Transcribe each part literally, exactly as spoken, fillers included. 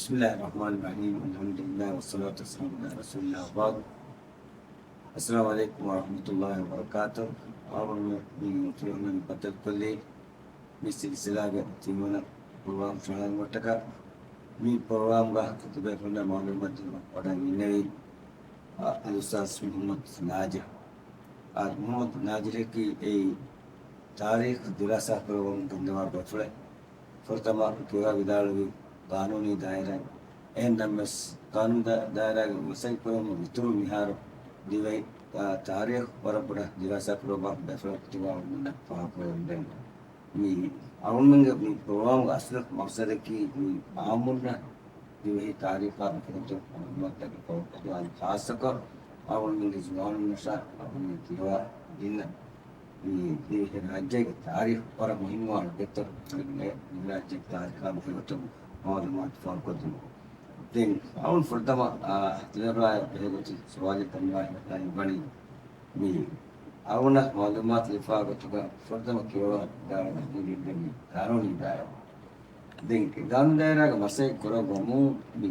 بسم الله الرحمن الرحيم. الحمد لله والصلاة والسلام على رسول الله وبعد. السلام عليكم ورحمة الله وبركاته. އާވަން މި ތިޔަން ބައްދަލުކޮށްލީ މި ސިލްސިލާގެ ތިންވަނަ ޕްރޮގްރާމް ފަޅާލުމަށްޓަކާ. މި ޕްރޮގްރާމްގަ ޚުތުބައެއް ފެންނަ މަޢުލޫމާތު ވަޑައިގެންނެވީ، އަ، އަލްއުސްތާޛު މުޙައްމަދު ނާޖިޙް. އާ، މުޙައްމަދު ނާޖިޙަކީ އެއީ ތާރީޚު ދިރާސާ ކުރައްވަމުން ގެންދަވާ ބޭފުޅެއް. ފުރަތަމަ ކިޔަވާ ވިދާޅުވީ ގާނޫނީ ދާއިރާ. އެހެންނަމަވެސް، ގާނޫނީ ދާ-، ދާއިރާގެ މަސައްކަތް ކުރުމުން އިތުރު މިހާރު ދިވެހި، އާ، ތާރީޚު ވަރަށް ބޮޑަށް ދިރާސާ ކުރައްވާ ބޭފުޅަކު ތިބާ އަޅުގަނޑަށް ފާހަގަކުރައްވަން ބޭނުން. މި އަޅުގަނޑުމެންގެ މި ޕްރޮގްރާމްގެ އަސްލު މަޤްޞަދަކީ މި ޢާއްމުންނަށް ދިވެހި ތާރީޚާ މިކަންތައް މަޢުލޫމާތުތަކެއް ފޯރުކޮށްދިނުން، ޚާއްޞަކޮށް އަޅުގަނޑުމެންގެ ޒުވާނުންނަށާ އަޅުގަނޑުމެން ކިޔަވާ ދިންނަ މި ދިވެހި ރާއްޖޭގެ ތާރީޚު ވަރަށް މުހިންމުވާނެ ގޮތަށް މި ރާއްޖޭގެ ތާރީޚާ މުހިންމު ގޮތުން މަޢުލޫމާތު ފޯރުކޮށްދިނުން. ދެން އަޅުގަނޑު ފުރަތަމަ، އާ، ތިޔަބައި ބެހޭގޮތުން ސުވާލެއް ދަންނަވާ ހިނގާ ވަނީ މި އަޅުގަނޑަށް މަޢުލޫމާތު ލިބިފާ ގޮތުގަ ފުރަތަމަ ކިޔަވާ ދާން ގާނޫނީ ދާއިރާ. ދެން ގާނޫނީ ދާއިރާގެ މަސައްކަތް ކުރައްވަމުން މި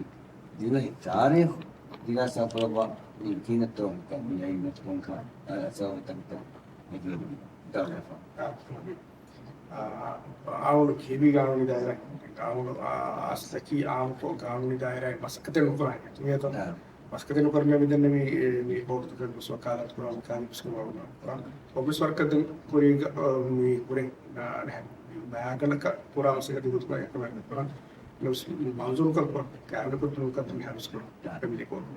ދިވެހި ތާރީޚު ދިރާސާ ކުރައްވާ މި ކިހިނެއްތޯ މި އައި މަތިކޮންކަ ސަބަބުތަކުތަ މި ދާއިރާ. އާ، އާ، އާއްމު ކިޔެވި ގާނޫނީ ދާއިރާ، އާއްމު، އާ، އަސްލަކީ އާއްމުކޮށް ގާނޫނީ ދާއިރާއިން މަސައްކަތެއް ނުކުރާ ހެއްޔޭތޯ؟ އާ. މަސައްކަތެއް ނުކުރަން މިދެންނެވީ، އެ، މި ބޯޑުތަކަށް ގޮސް ވަކާލަތު ކުރާ މަކާން އޮފީސް ވަރަކަށް ދެން ކުރީގަ، އަ، މި ކުރިން، އާ، މާގަނޑަކަށް ކުރާ މަސައްކަތެއް ގޮތުގައި އެކަމެއް ނުކުރަން. މަންޒޫރުކޮށް ކުރަން، ކާމިލުކޮށް ދުނުކަން މި ހާރިސް ކުރަން. އާ. ފެމިލީ ކޯޓު.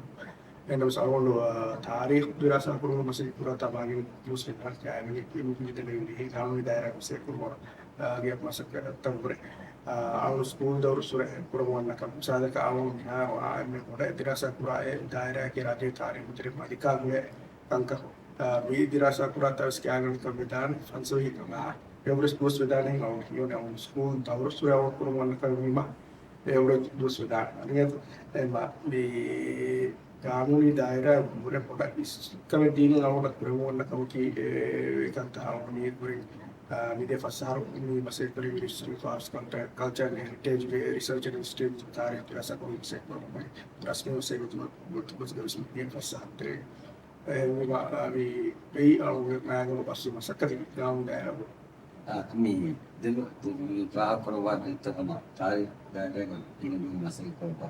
އެހެންނަމަވެސް އަޅުގަނޑު، އާ، ތާރީޚު ދިރާސާ ކުރުމަށް މަސައްކަތް ކުރާ ތަބާގެ މުސްލިމް ރަށް ކައިވެނި މިދެންނެވި ދިވެހި ގާނޫނީ ދާއިރާ މަސައްކަތް ކުރުމަށް، އާ، ގެ މަސައްކަތް ރައްތަން ވުރެ، އާ، އަޅުގަނޑު ސްކޫލް ދައުރު ސުރެ ކުރަމުން ވަންނަކަން މިސާލަކަށް އަޅުގަނޑު މިހާރު އާ، އެންމެ ބޮޑަށް ދިރާސާ ކުރާ އެއް ދާއިރާއަކީ ރާއްޖޭގެ ތާރީޚު މަތިރި މަލިކާ ގުޅޭ ކަންކަން. އާ، މި ދިރާސާ ކުރާ ތަވެސް ކިޔާގަނޑަކަށް ވެދާނެ ފަންސަވީހަކަށް އާ، އެވަރެސް ދުވަސް ވެދާނެ ހިނގާ އަޅުގަނޑު ކިޔޯނެ އަޅުގަނޑު ސްކޫލް ދައުރު ސުރެ އަޅުގަނޑު ކުރަމުން ވަންނަކަން ވީމަ. އެ އުޑެ ދުވަސް ވެދާނެ. އަނެއް މި ގާނޫނީ ދާއިރާ ވުރެ ބޮޑަށް އިސްކަމެއް ދީނީ އަޅުގަނޑަށް ކުރެވުމަށް ކަމަކީ، އެ، އެކަންތައް އަޅުގަނޑު މި ކުރިން، އާ، މިދިޔަ ފަސް އަހަރު މި މަސައްކަތް ކުރި މިނިސްޓްރީ އޮފް އާޓްސް ކަލްޗަރ އެންޑް ހެރިޓޭޖްގެ ރިސަރޗް އިންސްޓިޓިއުޓް ތާރީޚު ދިރާސާ ކުރުމަށް މަސައްކަތް ކުރަމުން ރަސްމީ މަސައްކަތް ގޮތުގައި ވެސް މި ފަސް އަހަރު ތެރޭ. އެ، މި މާ، އާ، މި ވެއީ އަޅުގަނޑުގެ މާގަނޑު ބަސް މަސައްކަތެއް ގާނޫނީ ދާއިރާ. އާ، މި ދެން މި ފާހަގަކުރައްވާ ގޮތްތަކަމަށް ތާރީޚު ދާއިރާގަ ގިނަ މަސައްކަތް ކުރައްވާ.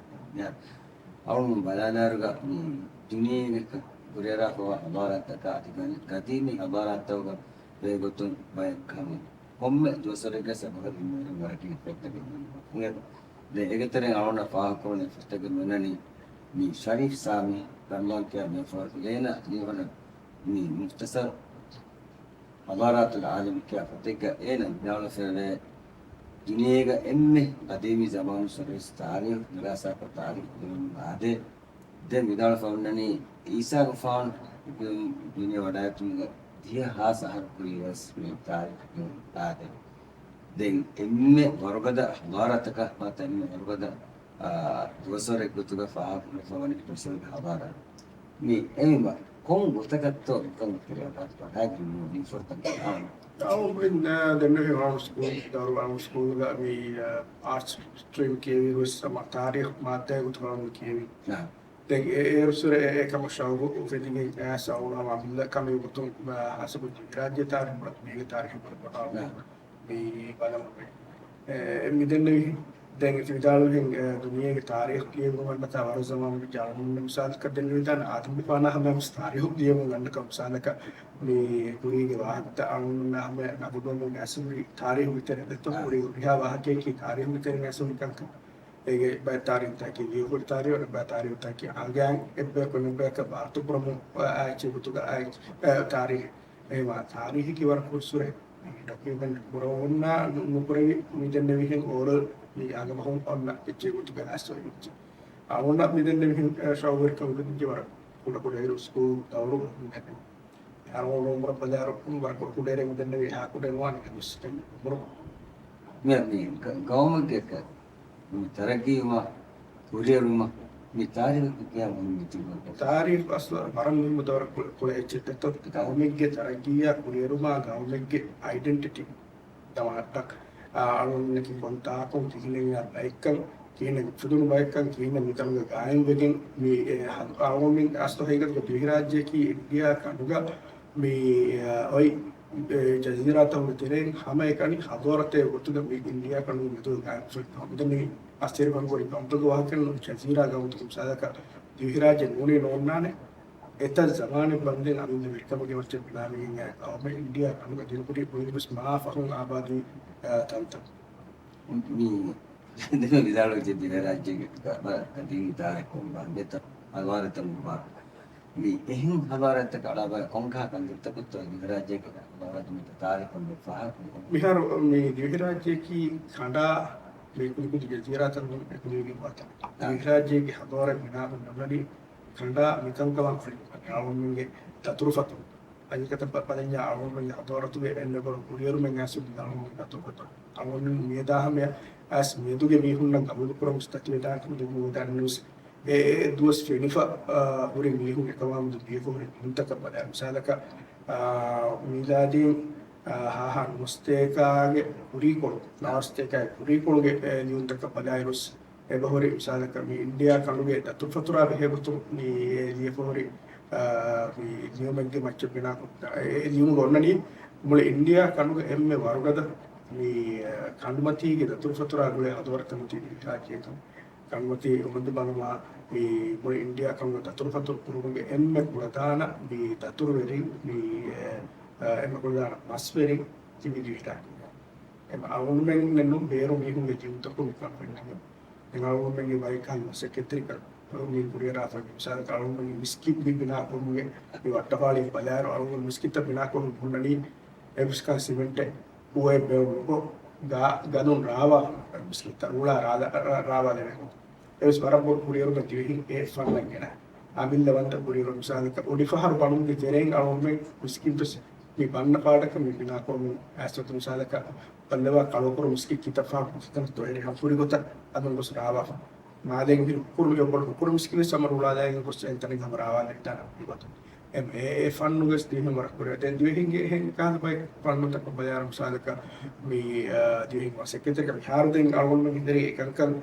އަޅުގަނޑު ބަލާލާއިރުގަ މި ދުނިޔޭގެ ކުރިއަރާފައިވާ ހަޟާރާތްތަކާ އަދި ގަދީމީ ހަޟާރާތްތަކުގަ ބެހޭގޮތުން ބައެއް ކަމެއް ކޮންމެ ދުވަސްވަރެއްގަ ސަބަހަށް އިންނައިރު ވަރަކަށް ފޮތްތަކެއް ދެން އޭގެތެރެއިން އަޅުގަނޑަށް ފާހަގަކުރުން އެއް ފޮތެއްގަ މިއޮންނަނީ މި ޝަރީފް ސާމީ ރަމްޟާން ކިޔާ ބޭފުޅަކު އޭނާ ލިޔުނު މި މުޚްތަޞަރު ޙަޟާރާތުލް ޢާލަމް ކިޔާ ފޮތެއްގަ އޭނަ ވިދާޅުވެފައިވޭ، ދުނިޔޭގަ އެންމެ ޤަދީމީ ޒަމާނުއްސުރެ ވެސް ތާރީޚު ދިރާސާކޮށް ތާރީޚު ލިޔުން އާދޭ. ދެން ވިދާޅުވެފަ އޮންނަނީ އީސާގެފާނު ދުނިޔެ ވަޑައިގަތުމުގެ ދިހަ ހާސް އަހަރު ކުރީ ވެސް މި ތާރީޚު ލިޔުން އާދޭ. ދެން އެންމެ ވަރުގަދަ ޙަޟާރާތަކަށް ނުވަތަ އެންމެ ވަރުގަދަ، އާ، ދުވަސްވަރެއް ގޮތުގަ ފާހަގަކުރެވިފަ ވަނީ މި އެންމެ ކޮން ގޮތަކަށްތޯ މިކަން ކުރިއަރާ ބަހައިގެން މި ފުރަތަމަ އަޅުގަނޑު ދެންނެވި އަޅުގަނޑު ސްކޫލް ދައުރު އަޅުގަނޑު ސްކޫލްގަ މި، އާ، އާޓްސް ސްޓްރީމް ކިޔެވި ވެސް މާ ތާރީޚު މާއްދާއެއް ގޮތުގަ އަޅުގަނޑު ކިޔެވި. ދެން އެ އޭރު ސުރެ އެ އެކަމަށް ޝައުގު އުފެދިގެން އައިސް އަޅުގަނޑު މި ކަމެއް ގޮތުން، އާ، ހަސަބު ރާއްޖޭ ތާރީޚު ބުނަ މީގެ ތާރީޚު ބުނަ މީގެ ތާރީޚު ބުނަ މި ބަލަމުން. އެ، މިދެންނެވި ދެން އިތި ވިދާޅުވިހެން، އެ، ދުނިޔޭގެ ތާރީޚު ކިޔެވުމަށް ނަތާ ވަރަށް ޒަމާނުގެ ޖަހަނުން މިސާލަކަށް ދެންނެވިދާނެ އާދަމްގެފާނާ ހަމަޔަށް ވެސް ތާރީޚު ކިޔެވުމަށް ނަންނަކަން މިސާލަކަށް މި ކުރީގެ ވާހަކަތައް އަޅުގަނޑުމެން ހަމަ ނަގުދުވަމުން އައިސް ހުރި ތާރީޚުގެ ތެރެ ދެތޯ އާ. ހުރި ހުރިހާ ވާހަކައަކީ ތާރީޚުގެ ތެރެއިން އައިސް ހުރި ކަންކަން. އޭގެ ބައެއް ތާރީޚުތަކަކީ ލިޔުހުރި ތާރީޚު، ބައެއް ތާރީޚުތަކަކީ އަނގައިން އެއްބަޔަކު އަނެއްބަޔަކަށް ވާރުތު ކުރަމުން އައި އެއްޗެއް ގޮތުގަ އައި، އެ، ތާރީޚު. އެހެންވީމާ ތާރީޚަކީ ވަރަށް ކުރުސުރެ ޑޮކިއުމެންޓް ކުރެވުންނާ ނު-، ނުކުރެވި މިދެންނެވިހެން އޯރަލް މި އަނގަމަހުން އޮންނަ އެއްޗެއް ގޮތުގަ އައިސް އޮތް އެއްޗެއް. އަޅުގަނޑަށް މިދެންނެވިހެން، އެ، ޝައުގުވެރިކަމުގަ ވަރަށް ކުޑަކުޑައިރު ސްކޫލް ދައުރު މި އަޅުގަނޑު އުމުރަށް ބަލާއިރު ވަރަށް ކުޑަކުޑައިރެއް މިދެންނެވި އެހާ ކުޑައެއް ނުވާނެ އެހެންވެސް އުމުރު މި، މި ގަ-، ގައުމެއްގެ މި ތަރައްގީވުމަށް، ކުރިއެރުމަށް މި ތާރީޚު ކިޔާ މުހިންމު ތިބުން. ތާރީޚު އަސްލު ވަރަށް މުހިންމު ދައުރަކު ކުޅެ އެއްޗެއް ދެއްތޯ. ގައުމެއްގެ ތަރައްގީއާ ކުރިއެރުމާ ގައުމެއްގެ އައިޑެންޓިޓީ ދަމާއްޓަ، އަޅުގަނޑަކީ ކޮންތާކުން ކިހިނެއްޔާ ބައެއްކަން ކިހިނެއް އުފެދުނު ބައެއްކަން، ކިހިނެއް މިތަނުގަ ގާއިމްވެގެން މި، އެ، ހަ-، އަޅުގަނޑުމެން އަސްލު ހަގީގަތުގަ ދިވެހިރާއްޖެއަކީ އިންޑިއާ ކަނޑުގަ މި، އެ، އޮތް، އެ، ޖަޒީރާތަކުގެ ތެރެއިން ހަމައެކަނި ހަޟާރަތެއް ގޮތުގަ މި އިންޑިއާ ކަނޑުގެ މެދުގަ ގާއިމްވެފަ. މިދަނީ އަސްތޭރި ފަންކޮޅި ގައުމުތަކުގެ ވާހަކައެއް ނޫން، ޖަޒީރާ ގައުމުތަކު މިސާލަކަށް ދިވެހިރާއްޖެ ނޫނީ ނޯންނާނެ. އެތައް ޒަމާނެއް ވަންދެން އަމިއްލަ ވެރިކަމުގެ މައްޗަށް ބިނާވެގެން އައި ގައުމެއް އިންޑިއާ ކަނޑުގަ ދިނުކުރި ބުނި ވެސް މާ ފަހުން އާބާދީ، އަ، ތަންތަން. މި ދެން ވިދާޅުވެއްޖެ ދިވެހިރާއްޖޭގެ ގަ-، ގަ-، ގަދީމު ތާރީޚު ބަނދެތަ ހަލާރަތައް ނުވާ. މި އެހެން ހަލާރަތަކަށް އަޅާބަޔަށް ކޮންކަހަލަ ކަންތައްތަކުތޯ ދިވެހިރާއްޖޭގެ ހަލާރަތު މިތަ ތާރީޚުން ފާހަގަކުރުން؟ މިހާރު މި ދިވެހިރާއްޖެއަކީ ކަނޑާ މި ކުދިކުދި ޖަޒީރާތައް އެކުލެވިގެންވާތަން. އާ. ދިވެހިރާއްޖޭގެ ހަޟާރަތް ބިނާކޮށް ނަމަނީ ކަނޑާ މިކަންކަމަށް ފުރި އަޅުގަނޑުމެންގެ ދަތުރުފަތުރު. ހަގީގަތަށް ބަ-، ބަލަންޏާ އަޅުގަނޑުމެންގެ ހަޟާރަތުގެ އެންމެ ބޮޑު ކުރިއެރުމެއް އައިސް މި އަޅުގަނޑުމެންގެ ދަތުރުފަތުރު. އަޅުގަނޑުމެން މިއަދާ ހަމަޔަށް އައިސް މިއަދުގެ މީހުންނަށް ގަބޫލުކުރަން ވެސް ދަތިވެދާނެ ކަމަށް ދެން މި ދަންނަވަން. އެ، އެ ދުވަސް ފެނިފަ، އާ، ހުރި މީހުން އެކަމާމެދު ދިޔަފަ ހުރި މީހުންތަކަށް ބަލާ މިސާލަކަށް، އާ، މީލާދީން، އާ، ހާހާ ނުވަސްތޭކާގެ ކުރީކޮޅު، ނަވަސްތޭކާގެ ކުރީކޮޅުގެ، އެ، ލިޔުންތަކަށް ބަލާއިރުސް، އެބަހުރި މިސާލަކަށް މި އިންޑިއާ ކަނޑުގެ ދަތުރުފަތުރާ ބެހޭގޮތުން މި ލިޔެފަހުރި، އާ، މި ލިޔުމެއްގެ މައްޗަށް ބިނާކޮށް، އެ، އެ ލިޔުމުގަ އޮންނަނީ މުޅި އިންޑިއާ ކަނޑުގެ އެންމެ ވަރުގަދަ މި، އާ، ކަނޑުމަތީގެ ދަތުރުފަތުރާ ގުޅޭ ހަޟާރަތެއް މަތީ ދިވެހިރާއްޖޭގަ. ކަނޑުމަތީ އުމުދު ބަނުމާ މި މުޅި އިންޑިއާ ކަނޑުގެ ދަތުރުފަތުރު ކުރުމުގެ އެންމެ ކުޅަދާނަ މި ދަތުރުވެރިން މި، އާ، އެންމެ ކުޅަދާނަ މަސްވެރިން ތިބި ދިވެހިރާއްޖޭގަ. އެ އަޅުގަނޑުމެންނެއް ނޫން، ބޭރު މީހުންގެ ޖީވަންތަކުން މިކަން ފެންނަނީ. ދެން އަޅުގަނޑުމެންގެ ވައިކަން މަސައްކަތްތެރިކަން މި ކުރިއަރާފައި މިސާލަކަށް އަޅުގަނޑުމެންގެ މިސްކިތް މި ބިނާކުރުމުގެ މި ވައްޓަފާޅި ބަލާއިރު އަޅުގަނޑު މިސްކިތްތައް ބިނާކުރުމުން ހުންނަނީ އެއްވެސް ކަހަލަ ސިމެންޓެއް އުވައެއް ބޭނުންކޮށް ގާ-، ގަދުން ރާވާ މިސްކިތްތައް ރޫޅާ ރާލާ-، ރާ-، ރާވާލެވޭ. އެވެސް ވަރަށް ބޮޑު ކުރިއެރުމެއް ދިވެހިން އެ ފަންނަށް ގެނަ. އަމިއްލަ ވަންތަ ކުރިއެރު މިސާލަކަށް އޮޑިފަހަރު ބަނުމުގެ ތެރެއިން އަޅުގަނޑުމެން މިސްކިތް ވެސް މި ބަންނަ ފާޑަކަށް މި ބިނާކުރުމުން އައިސްފަތު މިސާލަކަށް ބައްލަވާ ކަޅުކުރު މިސްކިތް ކިތައް ފާ ކިތަން ތޮއެރި ހަމަ ފުރި ގޮތަށް އަދުން ގޮސް ރާވާފަ. މާލޭގެ ހިރު ކުރު މި ބޮޑު ކުރު މިސްކިތް ވެސް ހަމަ ރޫޅާލައިގެން ގޮސް އެންތަނެއް ހަމަ ރާވާލެވިދާނެ ފުރި ގޮތަށް. އެ، އެ ފަންނުގެ ދިވެހިން ވަރަށް ކުރިއަށް. ދެން ދިވެހިންގެ އެހެން ކަހަލަ ބައެއް ފަންނުތަކަށް ބަލާއިރު މިސާލަކަށް މި، އާ، ދިވެހިން މަސައްކަތްތެރިކަން މިހާރު ދެން އަޅުގަނޑުމެން ހިނދެރި އެކަންކަން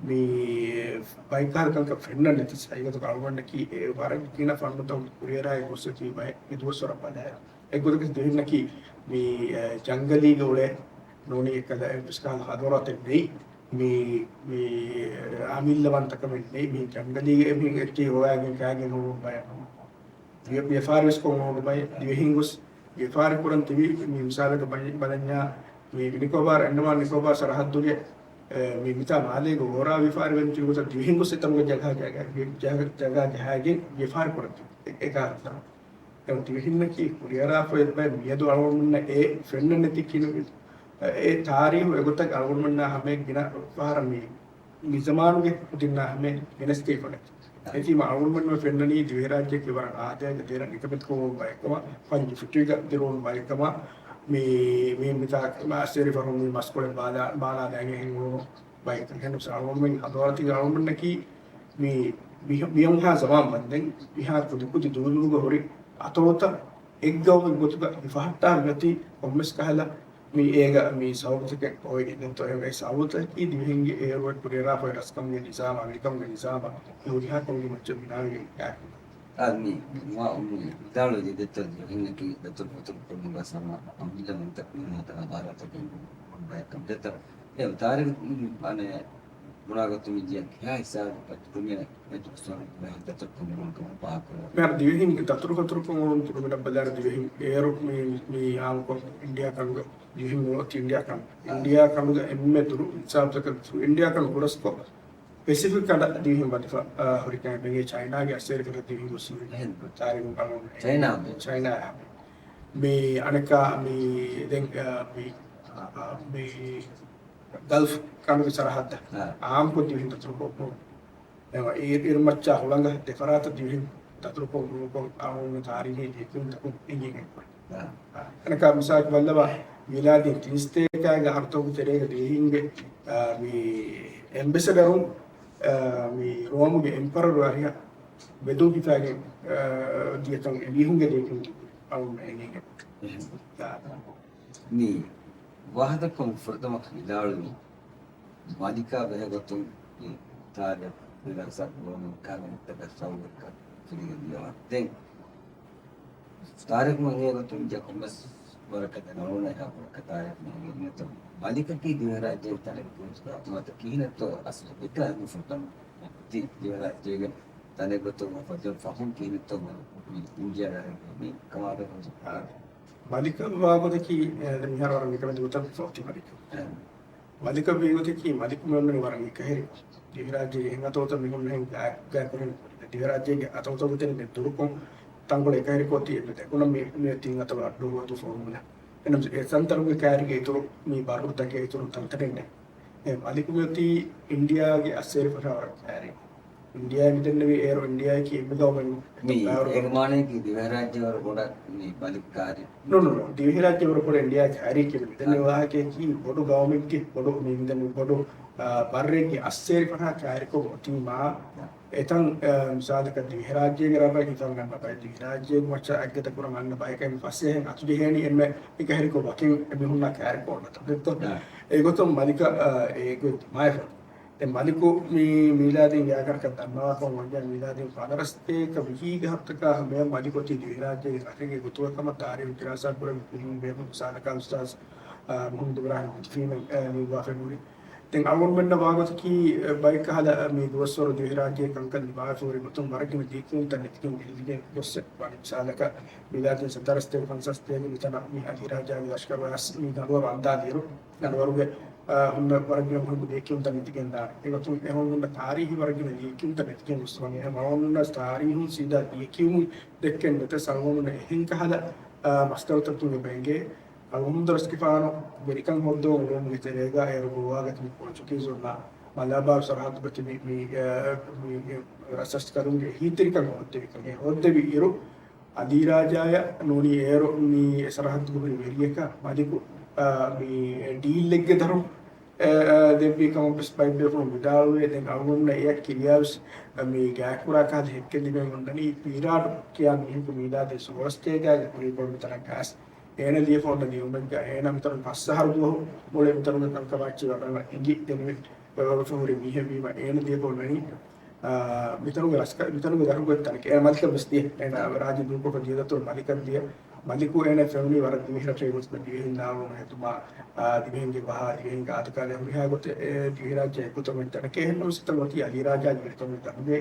މި ބައެއް ކަހަލަ ކަންކަން ފެންނަން ނެތި ހަގީގަތުގަ އަޅުގަނޑަކީ އެ ވަރަށް ގިނަ ފަންނުތައް ކުރިއަރާއި ގޮސް އެތީ ބައެއް މި ދުވަސްވަރަށް ބަލާއިރު. އެއްގޮތަކަށް ދިވެހިންނަކީ މި، އެ، ޖަންގަލީގަ އުޅޭ ނޫނީ އެއްކަލަ އެއްވެސް ކަހަލަ ހަޟާރަތެއް ނެތް. މި، މި، އަމިއްލަ ވަންތަކަމެއް ނެތް. މި ޖަންގަލީގަ އެމީހުން އެއްޗެހި ހޮވާގެން ކާގެން ހޮވުނު ބަޔަކު. ވިޔަ-، ވިޔަފާރިވެސް ކޮށް ހޮވުނު ބައެއް. ދިވެހިން ގޮސް ވިޔަފާރި ކުރަން ތިބި މި މިސާލަކަށް ބަ-، ބަލަންޏާ މި ނިކޯބާރު، އަންޑަމާން ނިކޯބާރު ސަރަހައްދުގެ، އެ، މި މިތާ މާލޭގަ ހޯރާ ވިޔަފާރި ވެން ތިބި ގޮތަށް ދިވެހިން ގޮސް އެތަނުގެ ޖަގާ ޖަގާ، ޖަގާ، ޖަގާ ޖަހާގެން ވިޔަފާރި ކުރަން ތިބި. އެ، އެ ކާރަކްޓަރު. ދެން ދިވެހިންނަކީ ކުރިއަރާފައި އެއްބައި މިއަދު އަޅުގަނޑުމެންނަށް އެ ފެންނަން ނެތި ކިނު، އެ ތާރީހު އެގޮތަށް އަޅުގަނޑުމެންނާ ހަމަޔަށް ގިނަ ފަހަރަށް މި، މި ޒަމާނުގެ ކުދިންނާ ހަމަޔަށް ގެނެސްދީފަ ނެތި. އެތީމަ އަޅުގަނޑުމެންނަށް ފެންނަނީ ދިވެހިރާއްޖެއަކީ ވަރަށް އާދައިގެ ދެރަ ނިކަމެތިކޮށް ވައެއްކަމަށް، ފަންޖު ފިޓުވިގަ ދިރުވުނު ވައެއްކަމަށް، މި، މި މިތާ މަސްވެރި ފަހުން މި މަސްކޮޅެއް ބާލާ، ބާލާލައިގެން ހިނގުނު ބައެއް ކަން. އެހެންވެސް އަޅުގަނޑުމެން ހަޟާރަތީގެ އަޅުގަނޑުމެންނަކީ މި، މި، މިހު-، މިހުންހާ ޒަމާން ވަންދެން މިހާ ކުދިކުދި ދުވަދުވަހުގަ ހުރި އަތޮޅުތައް އެއްގައުމެއް ގޮތުގަ ހިފަހައްޓާ މިއޮތީ ކޮންމެސް ކަހަލަ މި އޭގަ މި ސަބަބުތަކެއް އޮތް. ދެންތޯ އެ ސަބަބުތަކީ ދިވެހިންގެ އޭރު ކުރިއަރާފައި ރަސްކަމުގެ ނިޒާމާ، މިކަމުގެ ނިޒާމާ މި ހުރިހާ ކަމުގެ މައްޗަށް ބިނާވެގެން ކާކު. އާ، މި މާ އުންމު ވިދާޅުވެ ދެއްތޯ ދިވެހިންނަކީ ދަތުރުފަތުރު ކުރުމުގަ ހަމަ އަމިއްލަ ވަންތަ ކުރިމަތި ހަޟާރަތަކެއް ބައެއްކަން ދެއްތޯ. އެ ތާރީޚު އަނެއް ބުނާގޮތުން މި ދިޔަ ކިހާ ހިސާބަކަށް ތިބެނެ މި ދުވަސްވަރު ދަތުރުފަތުރުކަން ބުނާކަމަށް ފާހަގަކުރެވޭ. މިހާރު ދިވެހިންގެ ދަތުރުފަތުރުކަން އޮންނަ ތުރުމިނަށް ބަލާއިރު ދިވެހިން އޭރު މި، މި އާއްމުކޮށް އިންޑިއާ ކަނޑުގަ، ދިވެހިން އޮތީ އިންޑިއާ ކަނޑު. އާ. އިންޑިއާ ކަނޑުގަ އެންމެ ދުރު ހިސާބުތަކަށް އިންޑިއާ ކަނޑު ހުރަސްކޮށް، ޕެސިފިކް ކަނޑަށް ދިވެހިން ވަދެފަ، އާ، ހުރިކަމެއް ވެގެން ޗައިނާގެ އައްސޭރި ކަނޑަށް ދިވެހިން ގޮސް ހުރި. އެހެން. ތާރީޚު ކަނޑު. ޗައިނާ. ޗައިނާ. މި އަނެއްކާ މި ދެން، އާ، މި، އާ، މި ގަލްފް ކަނޑުގެ ސަރަހައްދަށް އާ. އާއްމުކޮށް ދިވެހިން ދަތުރުކޮށް، އެ، އިރު-، އިރުމައްޗާ ހުޅަނގަށް ދެފަރާތަށް ދިވެހިން ދަތުރުކޮށް ނުކޮށް އަޅުގަނޑު ތާރީޚީ ލިޔެކިޔުންތަކުން އެނގިގެން. އާ. އަނެއްކާ މިސާލަކަށް ބައްލަވާ، މީލާދީ ތިންސަތޭކާގެ އަހަރުތަކުގެ ތެރޭގަ ދިވެހިންގެ، އާ، މި އެމްބެސެޑަރުން، އާ، މި ރޯމުގެ އެމްޕަރަރު އަރިހަށް ބެދުން ހިފާގެން، އާ، ދިޔަކަން އެމީހުންގެ ލިޔެކިޔުން އަޅުގަނޑު އެނގިގެން. އެހެން. އާ. މި ވާހަކަދައްކަމުން ފުރަތަމަ ވިދާޅުވި މަލިކާ ބެހޭގޮތުން ތާރިޚު ފިލަސަފަ ނޫނީ ކާމިންތަކަށް ސައުދަކަށް ފިލިގެން ދިޔަވާ. ދެން ތާރިޚު މަންހޭގޮތުން ޖަކޮމެސް ވަރަކަށް ނަރުނަ އެހާ ވަރަކަށް ތާރިޚު މަންހޭ މިތަ މަލިކަކީ ދިވެހިރާއްޖޭގެ ތަނެއް ގޮތުގަ މަތަ ކިހިނެއްތޯ އަސްލު އެކަ މި ފުރަތަމަ ދި-، ދިވެހިރާއްޖޭގެ ތަނެއް ގޮތުގަ ފަދަ ފަހުން ކިހިނެއްތޯ މި އިންޑިޔާ މި ކަމާބެހުން. މަލިކަށް ވާގޮތަކީ، އެ، މިހާރު ވަރަށް މިކަމެން ގޮތަށް ފޮތި މަލިކަ. އެ. މަލިކަށް ވީގޮތަކީ މަލިކު މިއޮންނަނީ ވަރަށް އެކަހެރި. ދިވެހިރާއްޖޭގެ އެހެން އަތޮޅުތައް މިހުންނަހެން ގާތް ގާތް ކުރިން ދިވެހިރާއްޖޭގެ އަތޮޅުތައް ގޮތެއް ދުރުކޮށް ތަންކޮޅެއް އެކަހެރިކޮށް ތި އެންމެ ދެކުނަށް މި، މި ތިން އަތޮޅު އައްޑޫ ގޮތު ފޮނުވުން. އެނަމަ އެ ތަންތަނުގެ ކައިރީގެ އިތުރު މި ބާރު ތަކެއް އިތުރު ތަންތަނެއް ނެތް. އެ މަލިކު މިއޮތީ އިންޑިޔާގެ އައްސޭރި ފަށާ ވަރަށް ކައިރި. އިންޑިޔާ މިދެންނެވި އޭރު އިންޑިޔާއަކީ އެންމެ ގައުމެއް ނޫން. މި ބާރު އޭގެ މާނައަކީ ދިވެހިރާއްޖެ ވަރަށް ބޮޑަށް މި މަލިކު ކައިރި. ނޫން، ނޫން، ނޫން. ދިވެހިރާއްޖެ ވަރަށް ބޮޑަށް އިންޑިޔާ ކައިރި ކިޔަނީ. މިދެންނެވި އާ. ވާހަކައަކީ ބޮޑު ގައުމެއްގެ ބޮޑު މި މިދެން ބޮޑު، އާ، ބައްރެއްގެ އައްސޭރި ފަށާ ކައިރިކޮށް އޮތީމާ. އެތަން، އާ، މިސާލަކަށް ދިވެހިރާއްޖޭގެ ރަށްރަށް ހިފަން ގަންނަ ބައެއް، ދިވެހިރާއްޖޭގެ މައްޗަށް އަތްގަދަ ކުރަން އަންނަ ބަޔަކަށް ފަސޭހައިން އަތުޖެހޭނީ އެންމެ އެކަހެރިކޮށް ވަކިން އެމީހުންނާ ކައިރިކޮށް އޮންނަތަން. އާ. އެގޮތުން މަލިކަށް، އާ، އެ ގޮތް މާތް ފަ-، ދެން މަލިކު މި މީލާދީން ގާތްގަނޑަކަށް ދަންނަވާފަ ވަންޏާ މީލާދީން ފަނަރަސްތޭކަ ވިހީގެ ހަފްތަކާ ހަމަޔަށް މަލިކު އޮތީ ދިވެހިރާއްޖޭގެ ރަށެއްގެ ގޮތުގަ ކަމަށް ތާރީހު ދިރާސާ ކުރެވި ކުރިން ބޭފުޅުން މިސާލަކަށް އުސްތާޒް، އާ، މުހައްމަދު އިބްރާހިމް ލުތުފީމެން، އާ، މި ވާފަ ހުރި. ދެން އަޅުގަނޑުމެންނަށް ވާގޮތަކީ، އެ، ބައެއް ކަހަލަ، އެ، މި ދުވަސްވަރު ދިވެހިރާއްޖޭގެ ކަންކަން ދިމާވެފަ ހުރި ގޮތުން ވަރަށް ގިނަ ދީކުންތައް ނެތިގެން ގެއްލިގެން ގޮއްސެ ވަނީ. މިސާލަކަށް، މީލާދީން ސަތާރަސްތޭކަ ފަންސާސްތޭކަ މިތަނަށް މި އަލީ ރާޖާގެ ލަޝްކަރު ވެސް މި ގަނޑުވަރު އަންދާލިއިރު، ގަނޑުވަރުގެ، އާ، ހުންނަ ވަރަށް ގިނަ މުހިންމު ދިޔަކިޔުންތައް ނެތިގެން ދާނެ. އެގޮތުން އެހެން ހުންނަ ތާރީހީ ވަރަށް ގިނަ ދިޔަކިޔުންތައް ނެތިގެން ގޮސް ވަނީ. އެހެން އަޅުގަނޑުމެންނަށް ތާރީހުން ސީދާ ދިޔަކިޔުމުން ދެއްކެން ނެތެސް އަޅުގަނޑުމެން އެހެން ކަހަލަ، އާ، މަސްދަރުތަކުން އެބަ އެނގޭ. އަޅުގަނޑު ރަސްގެފާނު ވެރިކަން ހޯއްދަވަން އުޅުމުގެ ތެރޭގަ އޭރު ގޮވާގަތީ ޕޯޗުގީޒުންނާ މަލާބާރު ސަރަހައްދުގަ ތިބި މި، އަ، މި ރަސްރަސްކަލުންގެ އެހީތެރިކަން ހޯއްދެވިކަން. އެ ހޯއްދެވި އިރު، އަލީ ރާޖާޔަށް ނޫނީ އޭރު މި އެ ސަރަހައްދުގަ ހުރި ވެރިޔަކަށް މަލިކު، އަ، މި ޑީލެއްގެ ދަރުން، އަ، އަ، ދެއްވި ކަމަށް ވެސް ބައެއް ބޭފުޅުން ވިދާޅުވޭ. ދެން އަޅުގަނޑުމެންނަށް އެއަށް ކިރިޔާ ވެސް، އަ، މި ގާތްކުރާ ކަހަލަ ހެއްކެއް ލިބެން އޮންނަނީ ޕީރާޑު ކިޔާ މީހަކު މީލާދީ ސޯޅަސްތޭކަ ކުރީގަ މިތަނަށް ގާސް. އޭނަ ލިޔެފަ އޮންނަ ލިޔުމެއްގަ އޭނަ މިތަނުން ފަސް އަހަރު ދުވަހު މުޅި މިތަނުގެ ކަންކަމާ އެއްޗެއް ވަރަށް އެނގި ދެން ވެފަ ހުރި މީހެއް ވީމަ އޭނަ ލިޔެފަ އޮންނަނީ، އާ، މިތަނުގެ ރަސްކަ-، މިތަނުގެ ދަރުން ގޮތް ތަނެކޭ. އޭނަ މަލިކަށް ވެސް ދިޔަ. އޭނަ ރާއްޖެ ދޫކޮށްފަ ދިޔަ ދަތުރު މަލިކަށް ދިޔަ. މަލިކު އޭނަ ފެމިލީ ވަރަށް ދިވެހި ރަށެއް ގޮތުގަ ދިވެހިން ލާވަން ހެދުމާ، އާ، ދިވެހިންގެ ބަހާ، ދިވެހިންގެ އާދަކާލެ ހުރިހާ ގޮތެއް އެ ދިވެހިރާއްޖެ އެއްގޮތަށް އޮތް ތަނެކޭ. އެހެންނަމަވެސް އެތަން އޮތީ އަލީ ރާޖާގެ ވެރިކަމުގެ ދަރުންގެ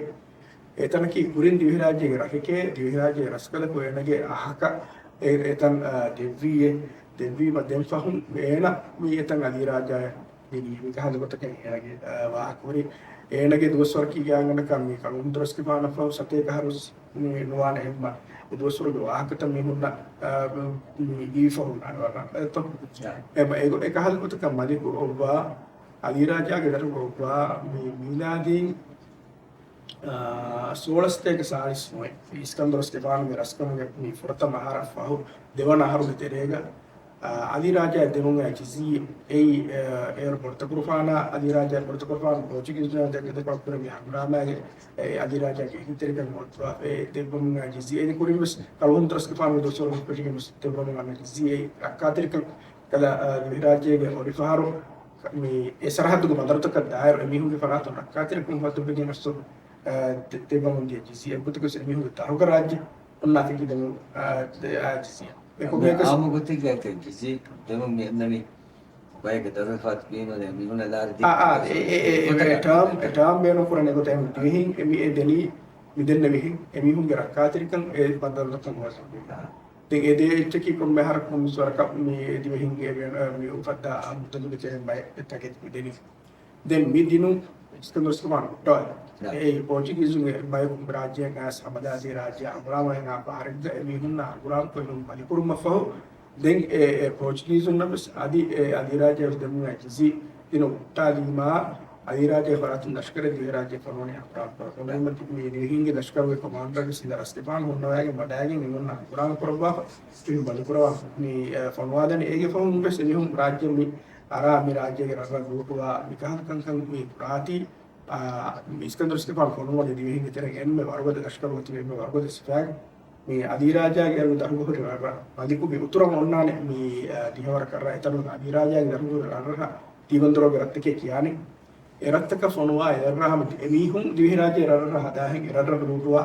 އެތަނަކީ ކުރިން ދިވެހިރާއްޖޭގެ ރަށެކޭ. ދިވެހިރާއްޖޭގެ ރަސްކަލަކު އޭނަގެ އަހަކަށް އެ-، އެތަން، އާ، ދެއްވީއޭ. ދެއްވީމަ ދެން ފަހުން އޭނަ މި އެތަން އަލީ ރާޖާޔަށް ދިނީ. މިކަހަލަ ގޮތަކަށް އޭނަގެ، އާ، ވާހަކަ ހުރި. އޭނަގެ ދުވަސްވަރަކީ ގާތްގަނޑަކަށް މި ކަޅު ހުންދުރަސްގެފާނަށް ފަހު ސަތޭކަ އަހަރު ވެސް ނުވާނެ އެއްމަ. އެ ދުވަސްވަރުގެ ވާހަކަތައް މީހުންނަށް، އާ، މި އީފަ ހުންނާނެ ވަރަށް އެތޯ. އެ-، އެ-، އެކަހަލަ ގޮތަކަށް މަލިކު އޮއްވާ، އަލީ ރާޖާގެ ދަރުން އޮއްވާ، މި މީލާދީން އާ، ސޯޅަސްތޭކަ ސާޅީސް ނުވަ އިސްކަންދަރު ސްޓެފާނުގެ ރަސްކަމުގެ މި ފުރަތަމަ އަހަރަށް ފަހު ދެވަނަ އަހަރުގެ ތެރޭގަ، އާ، އަލީ ރާޖާއަށް ދެމުން އައި ޖިޒީ އެއީ، އާ، އޭރު ބޮޑުތަކުރުފާނާ، އަލީ ރާޖާ ބޮޑުތަކުރުފާނު ޕޯޗުގީޒުންނާ ދެކެ ދެކޮޅަށް ކުރެވި ހަނގުރާމާގެ، އެ، އަލީ ރާޖާގެ އެހީތެރިކަން ހޯއްދަވާފައި ދެއްވަމުން އައި ޖިޒީ އެ ކުރިން ވެސް ކަޅު ހުންދުރަސްގެފާނުގެ ދުވަސްވަރު ހުއްޓުވެރިގެން ވެސް ދެއްވަމުން އަންނަ ޖިޒީ އެއީ ރައްކާތެރިކަން ކަލަ، އާ، ދިވެހިރާއްޖޭގެ އޮޑިފަހަރު މި އެ ސަރަހައްދުގެ ބަނދަރުތަކަށް ދާއިރު އެމީހުންގެ ފަރާތުން ރައްކާތެރިކަން ހޯއްދަވެގެން އަސްތު، އާ، ދެ-، ދެއްވަމުން ދިޔަ ޖިޒީ އެއްގޮތަކަށް އެމީހުންގެ ދަރުގެ ރާއްޖެ އޮންނާތީ ދެމުން، އާ، ދެ-، އާ، ޖިޒީ. އެކަމަކު އާ، އާއްމު ގޮތެއްގަ ޖިޒީ ދެމުން މި އަންނަނީ ބައެއްގެ ދަރުގެ ފަރާތުން މީހުން ލާރި ދި-، އާ، އާ، އެ، އެ، އެ، އެ، ގޮތަކަށް. ޓާމް، އެ ޓާމް ބޭނުން ކުރަން އެގޮތަށް ދިވެހިން އެމީ އެ ދެނީ މި ދެންނެވިހެން އެމީހުންގެ ރައްކާތެރިކަން އެ ބަނދަރުތަކުން ހޯއްދަވެގެން. ދެން އެ ދޭ އެއްޗަކީ ކޮންމެ އަހަރަކު ކޮންމެސް ވަރަކަށް މި ދިވެހިންގެ އެ، އެ، މި އުފައްދާ އަމުދަލުގެ ތެރެއިން ބައެއް ތަކެތި މި ދެނީ. ދެން މި ދިނުން އިސްކަންދަރު ސުލްތާން ހުއްޓާލި. އެއީ ޕޯޗުގީޒުންގެ ބަޔަކު ރާއްޖެއަށް އައިސް ހަމަލާދީ ރާއްޖެއަށް އަނގުރާމައިން އާ ފަހަރެއްގަ އެމީހުންނާ އަނގުރާމަ ކޮށްލުން ބަލިކުރުމަށްފަހު، ދެން އެ، އެ ޕޯޗުގީޒުންނަށް ވެސް އަދި އެ އަލީ ރާއްޖެ ވެސް ދެމުން އައި ޖިޒީ ދިނުން ހުއްޓާލީމާ، އަލީ ރާއްޖޭގެ ފަރާތުން ލަޝްކަރެއް ދިވެހިރާއްޖެ ފޮނުވަނީ އަނގުރާމަ ކުރަން. މި ދިވެހިންގެ ލަޝްކަރުގެ ކޮމާންޑަރ ވެސް އިނދަ ރަސްގެފާނު ހުންނަވައިގެން ވަޑައިގެން އެމީހުންނާ އަނގުރާމަ ކުރައްވާފަ ތިބި ބަލިކުރަވާ. މި، އެ، ފޮނުވާލަނީ އޭގެ ފަހުން ވެސް އެމީހުން ރާއްޖެ މި އަރާ މި ރާއްޖޭގެ ރަށްރަށް ލޫޓުވާ މި ކަހަލަ ކަންކަން މި ކުރާތީ، އާ، މި އިސްކަންދަރު ސްޓެފާން ފޮނުވަނީ ދިވެހިންގެ ތެރެއިން އެންމެ ވަރުގަދަ ލަޝްކަރުގަ ތިބި އެންމެ ވަރުގަދަ ސިފައިން މި އަލީ ރާޖާގެ އަރު ދަރުގަ ހުރި ރަށްރަށް. މަލިކު މި އުތުރަށް އޮންނާނެ މި، އާ، ދިހަވަރަކަށް ރަށް އެތަނުން އަލީ ރާޖާގެ ދަރުގަ ހުރި ރަށްރަށަށް ދީވަންދޮރޯގެ ރަށްތަކޭ ކިޔާނީ. އެރަށްތަކަށް ފޮނުވާ އެރަށްރާ ހަމަ އެމީހުން ދިވެހިރާއްޖެ އެރަށްރަށްރާ ހަދާހެން އެރަށްރަށް ލޫޓުވާ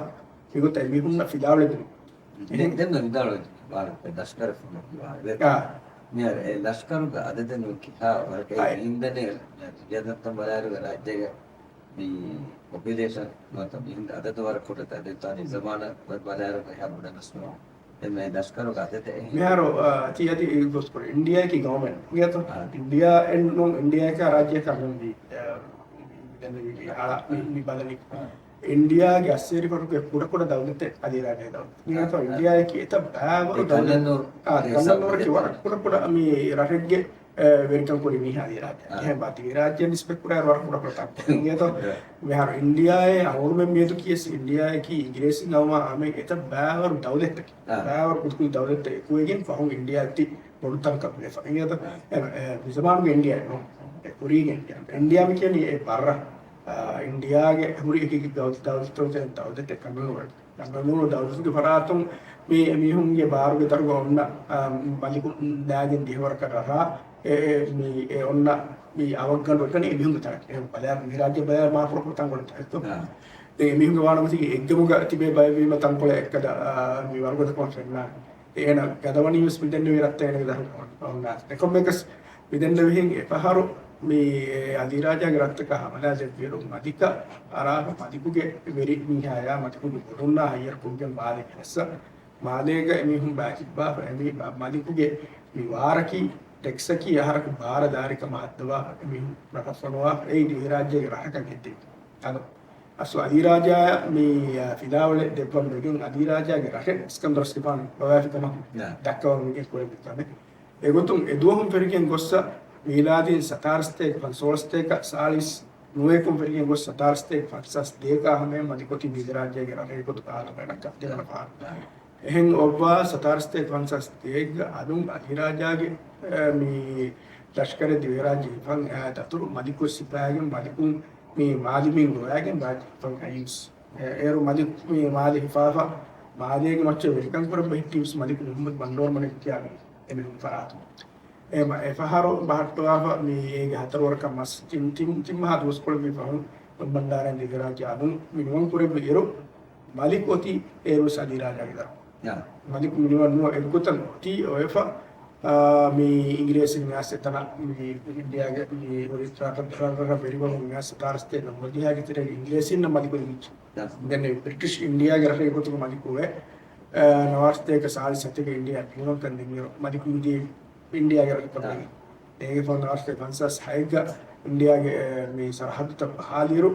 މިގޮތަށް އެމީހުންނަށް ފިލާވަޅެއް ދިނުން. ދެން ދެން ވިދާޅުވެ ވާ ލަޝްކަރެއް ފޮނުވާ މިހާރު އެ ލަޝްކަރުގެ އަދަދެއް ކިހާ ވަރަކަށް އިންދެނެ ދިޔަދައްތަ ބަލާއިރުގެ ރާއްޖޭގެ މި ޕޮޕިއުލޭޝަން ނުވަތަ މީހުންގެ އަދަދު ވަރަށް ކުޑަ ތަދެއްތާނީ ޒަމާނަށް ބަލާއިރުގެ ހަ ބުޑަ ނަސްނު އެންމެ ދަސްކަރުގެ އަދަދެއް އެހެން. މިހާރު ތިޔަދި ގޮސްކޮޅު އިންޑިޔާއަކީ ގައުމެން ގެތޯ؟ އިންޑިޔާ އެއް ނޫން އިންޑިޔާއަކާ ރާއްޖެއަކާ ނޫން ދީ މި ބަލަނީ. އިންޑިޔާގެ އައްސޭރިފަރުގެ ކުޑަކުޑަ ދައުލަތެއް އަލީ ރާޖާ ދައުލަތް. މިހާތޯ އިންޑިޔާއަކީ އެތައް ބާވަރު ދައުލަތް. ކަންނަންނޫރަކީ ވަރަށް ކުޑަކުޑަ މި ރަށެއްގެ ވެރިކަން ކުރި މީހާ އަލީ ރާޖާ. އެހެން ބާ ދިވެހިރާއްޖެ ނިސްބަތްކުރާ ވަރަށް ކުޑަކުޑަ ތަންކޮޅެއް އިނގޭތޯ. މިހާރު އިންޑިޔާއޭ އަހުރުމެން މިއަދު ކިޔަސް އިންޑިޔާއަކީ އިނގިރޭސިން އައުމާ އާމެ އެތައް ބާވަރު ދައުލަތްތަކެއް. ބާވަރު ކުދިކުދި ދައުލަތްތައް އެކުވެގެން ފަހުން އިންޑިޔާ އޮތީ ބޮޑު ތަންކަށް ވެފަ. އިނގޭތޯ؟ އެ މިޒަމާނުގެ އިންޑިޔާ ނޫން. އެ ކުރީގެ އިންޑިޔާ. އިންޑިޔާ މި ކިޔަނީ އެ ބައްރަށް. އިންޑިޔާގެ ހުރި އެކި އެކި ދައުލަތް ދައުލަތްތަކުގެ ދައުލަތެއް ކަންނަން ނޫން. ކަންނަން ނޫން ދައުލަތުގެ ފަރާތުން މި މީހުންގެ ބާރުގެ ދަރުގަ އޮންނަ، އާ، މަލިކު ނާގިން ދިހަވަރަކަށް ރަށާ، އެ، އެ، މި، އެ އޮންނަ މި އަވަށްގަނޑު އެކަނި އެމީހުންގެ ތަނަކަށް. އެ ބަލާ، މި ރާއްޖެ ބަލާ މާ ކުޑަކުޑަ ތަންކޮޅެއް ތަނެއްތޯ. ދެން އެމީހުންގެ ވާނަމަ ތި އެއްގަމުގަ ތިބޭ ބައެއްވީމަ ތަންކޮޅެއް އެއްކަލަ، އާ، މި ވަރުގަދަކަމަށް ފެންނާނެ. އޭނަ ގަދަވަނީވެސް މިދެންނެވި ރަށްތައް އޭނަގެ ދަރުން އޮންނާނެ. އެކަމަކުވެސް މިދެންނެވިހެން އެފަހަރު މި އަލީ ރާޖާގެ ރަށްތަކަށް ހަމަލާ ޖެއްވިއިރު މަލިކަށް އަރާފަ މަލިކުގެ ވެރި މީހާޔާ މަލިކުގެ ބޮޑުންނާ ހައްޔަރު ކޮށްގެން މާލޭ ގެނެއްސަ. މާލޭގަ އެމީހުން ބާތިއްބާފަ އެމީ މަލިކުގެ މި ވާރަކީ ޓެކްސަކީ އަހަރަކު ބާރަ ދާރިކަމަށް ހައްދަވާފަ އެމީހުން ރަށަށް ފޮނުވާފަ އެއީ ދިވެހިރާއްޖޭގެ ރަށަކަށް ހެއްދެވި. އަދު އަސްލު އަލީ ރާޖާއަށް މި، އާ، ފިލާވަޅެއް ދެއްވަން ވެގެން އަލީ ރާޖާގެ ރަށެއް އިސްކަންދަރު ސްޓިފާނު ބަވާފި ކަމަށް ދައްކަވަން ވެގެން ކުރެއްވި ކަމެއް. އެގޮތުން އެ ދުވަހުން ފެށިގެން ގޮއްސަ މީލާދީން ސަތާރަ ސަތޭކަ ފަންސާސް ސަތޭކަ ސާޅީސް ނުވައެކުން ފެށިގެން ގޮއްސަ ސަތާރަ ސަތޭކަ ފަންސާސް ދޭކަ ހަމަޔަށް މަލިކު އޮތީ ދިވެހިރާއްޖޭގެ ރަށެއް ގޮތުގަ އާލަމަށް އަނެއްކާ ދެވަނަ ފަހަރު. އެހެން އޮއްވާ ސަތާރަ ސަތޭކަ ފަންސާސް ދޭއްގަ އަލުން އަލީ ރާޖާގެ، އެ، މި ލަޝްކަރެއް ދިވެހިރާއްޖެ ހިފަން އައި ދަތުރު މަލިކު ސިފައިގެން މަލިކު މި މާލިމިން ގޮވައިގެން ރާއްޖެ ހިފަން އައީސް. އެ، އޭރު މަލިކު މި މާލެ ހިފާފަ މާލޭގެ މައްޗަށް ވެރިކަން ކުރަން ބެހެއްޓީވެސް މަލިކު މުހައްމަދު ބަންޑޯރަމަނިކު ކިޔާ އެމީހުން ފަރާތުން. އެ މަ-، އެ ފަހަރު ބަހައްޓުވާފަ މި އޭގެ ހަތަރު ވަރަކަށް މަސް ތިން، ތިން، ތިން މަހާ ދުވަސްކޮޅެއް މި ފަހުން ބަންޑާރައިން ދިވެހިރާއްޖެ އަލުން މި ނިވަން ކުރެއްވި އިރު، މަލިކު އޮތީ އޭރުވެސް އަލީ ރާޖާގެ ދަރު. މަލިކު މި ނިވަން ނުވަ އެގޮތަށް އޮތީ އޮވެފަ، އާ، މި އިނގިރޭސިން އައިސް އެތަނަށް މި އިންޑިޔާގެ މި ރަށް، ރަށް، ރަށް، ރަށް ވެރިވަމުން އައިސް ސަތާރަ ސަތޭކަ ނުވަދިހައިގެ ތެރޭގަ އިނގިރޭސިންނަށް މަލިކު ދެއްވިއްޖެ. ދެން ބްރިޓިޝް އިންޑިޔާގެ ރަށެއް ގޮތުގަ މަލިކުވެ، އަ، ނަވާރަ ސަތޭކަ ސާޅީސް ހަތެއްގަ އިންޑިޔާ ދިނުމަށް ދިންއިރު މަލިކު މިދިޔަ އިންޑިޔާގެ ރަށްތަކުގައި. އޭގެ ފަހުން ނަވާރަ ސަތޭކަ ފަންސާސް ހައެއްގަ އިންޑިޔާގެ، އެ، މި ސަރަހައްދުތައް ބަހާލިއިރު،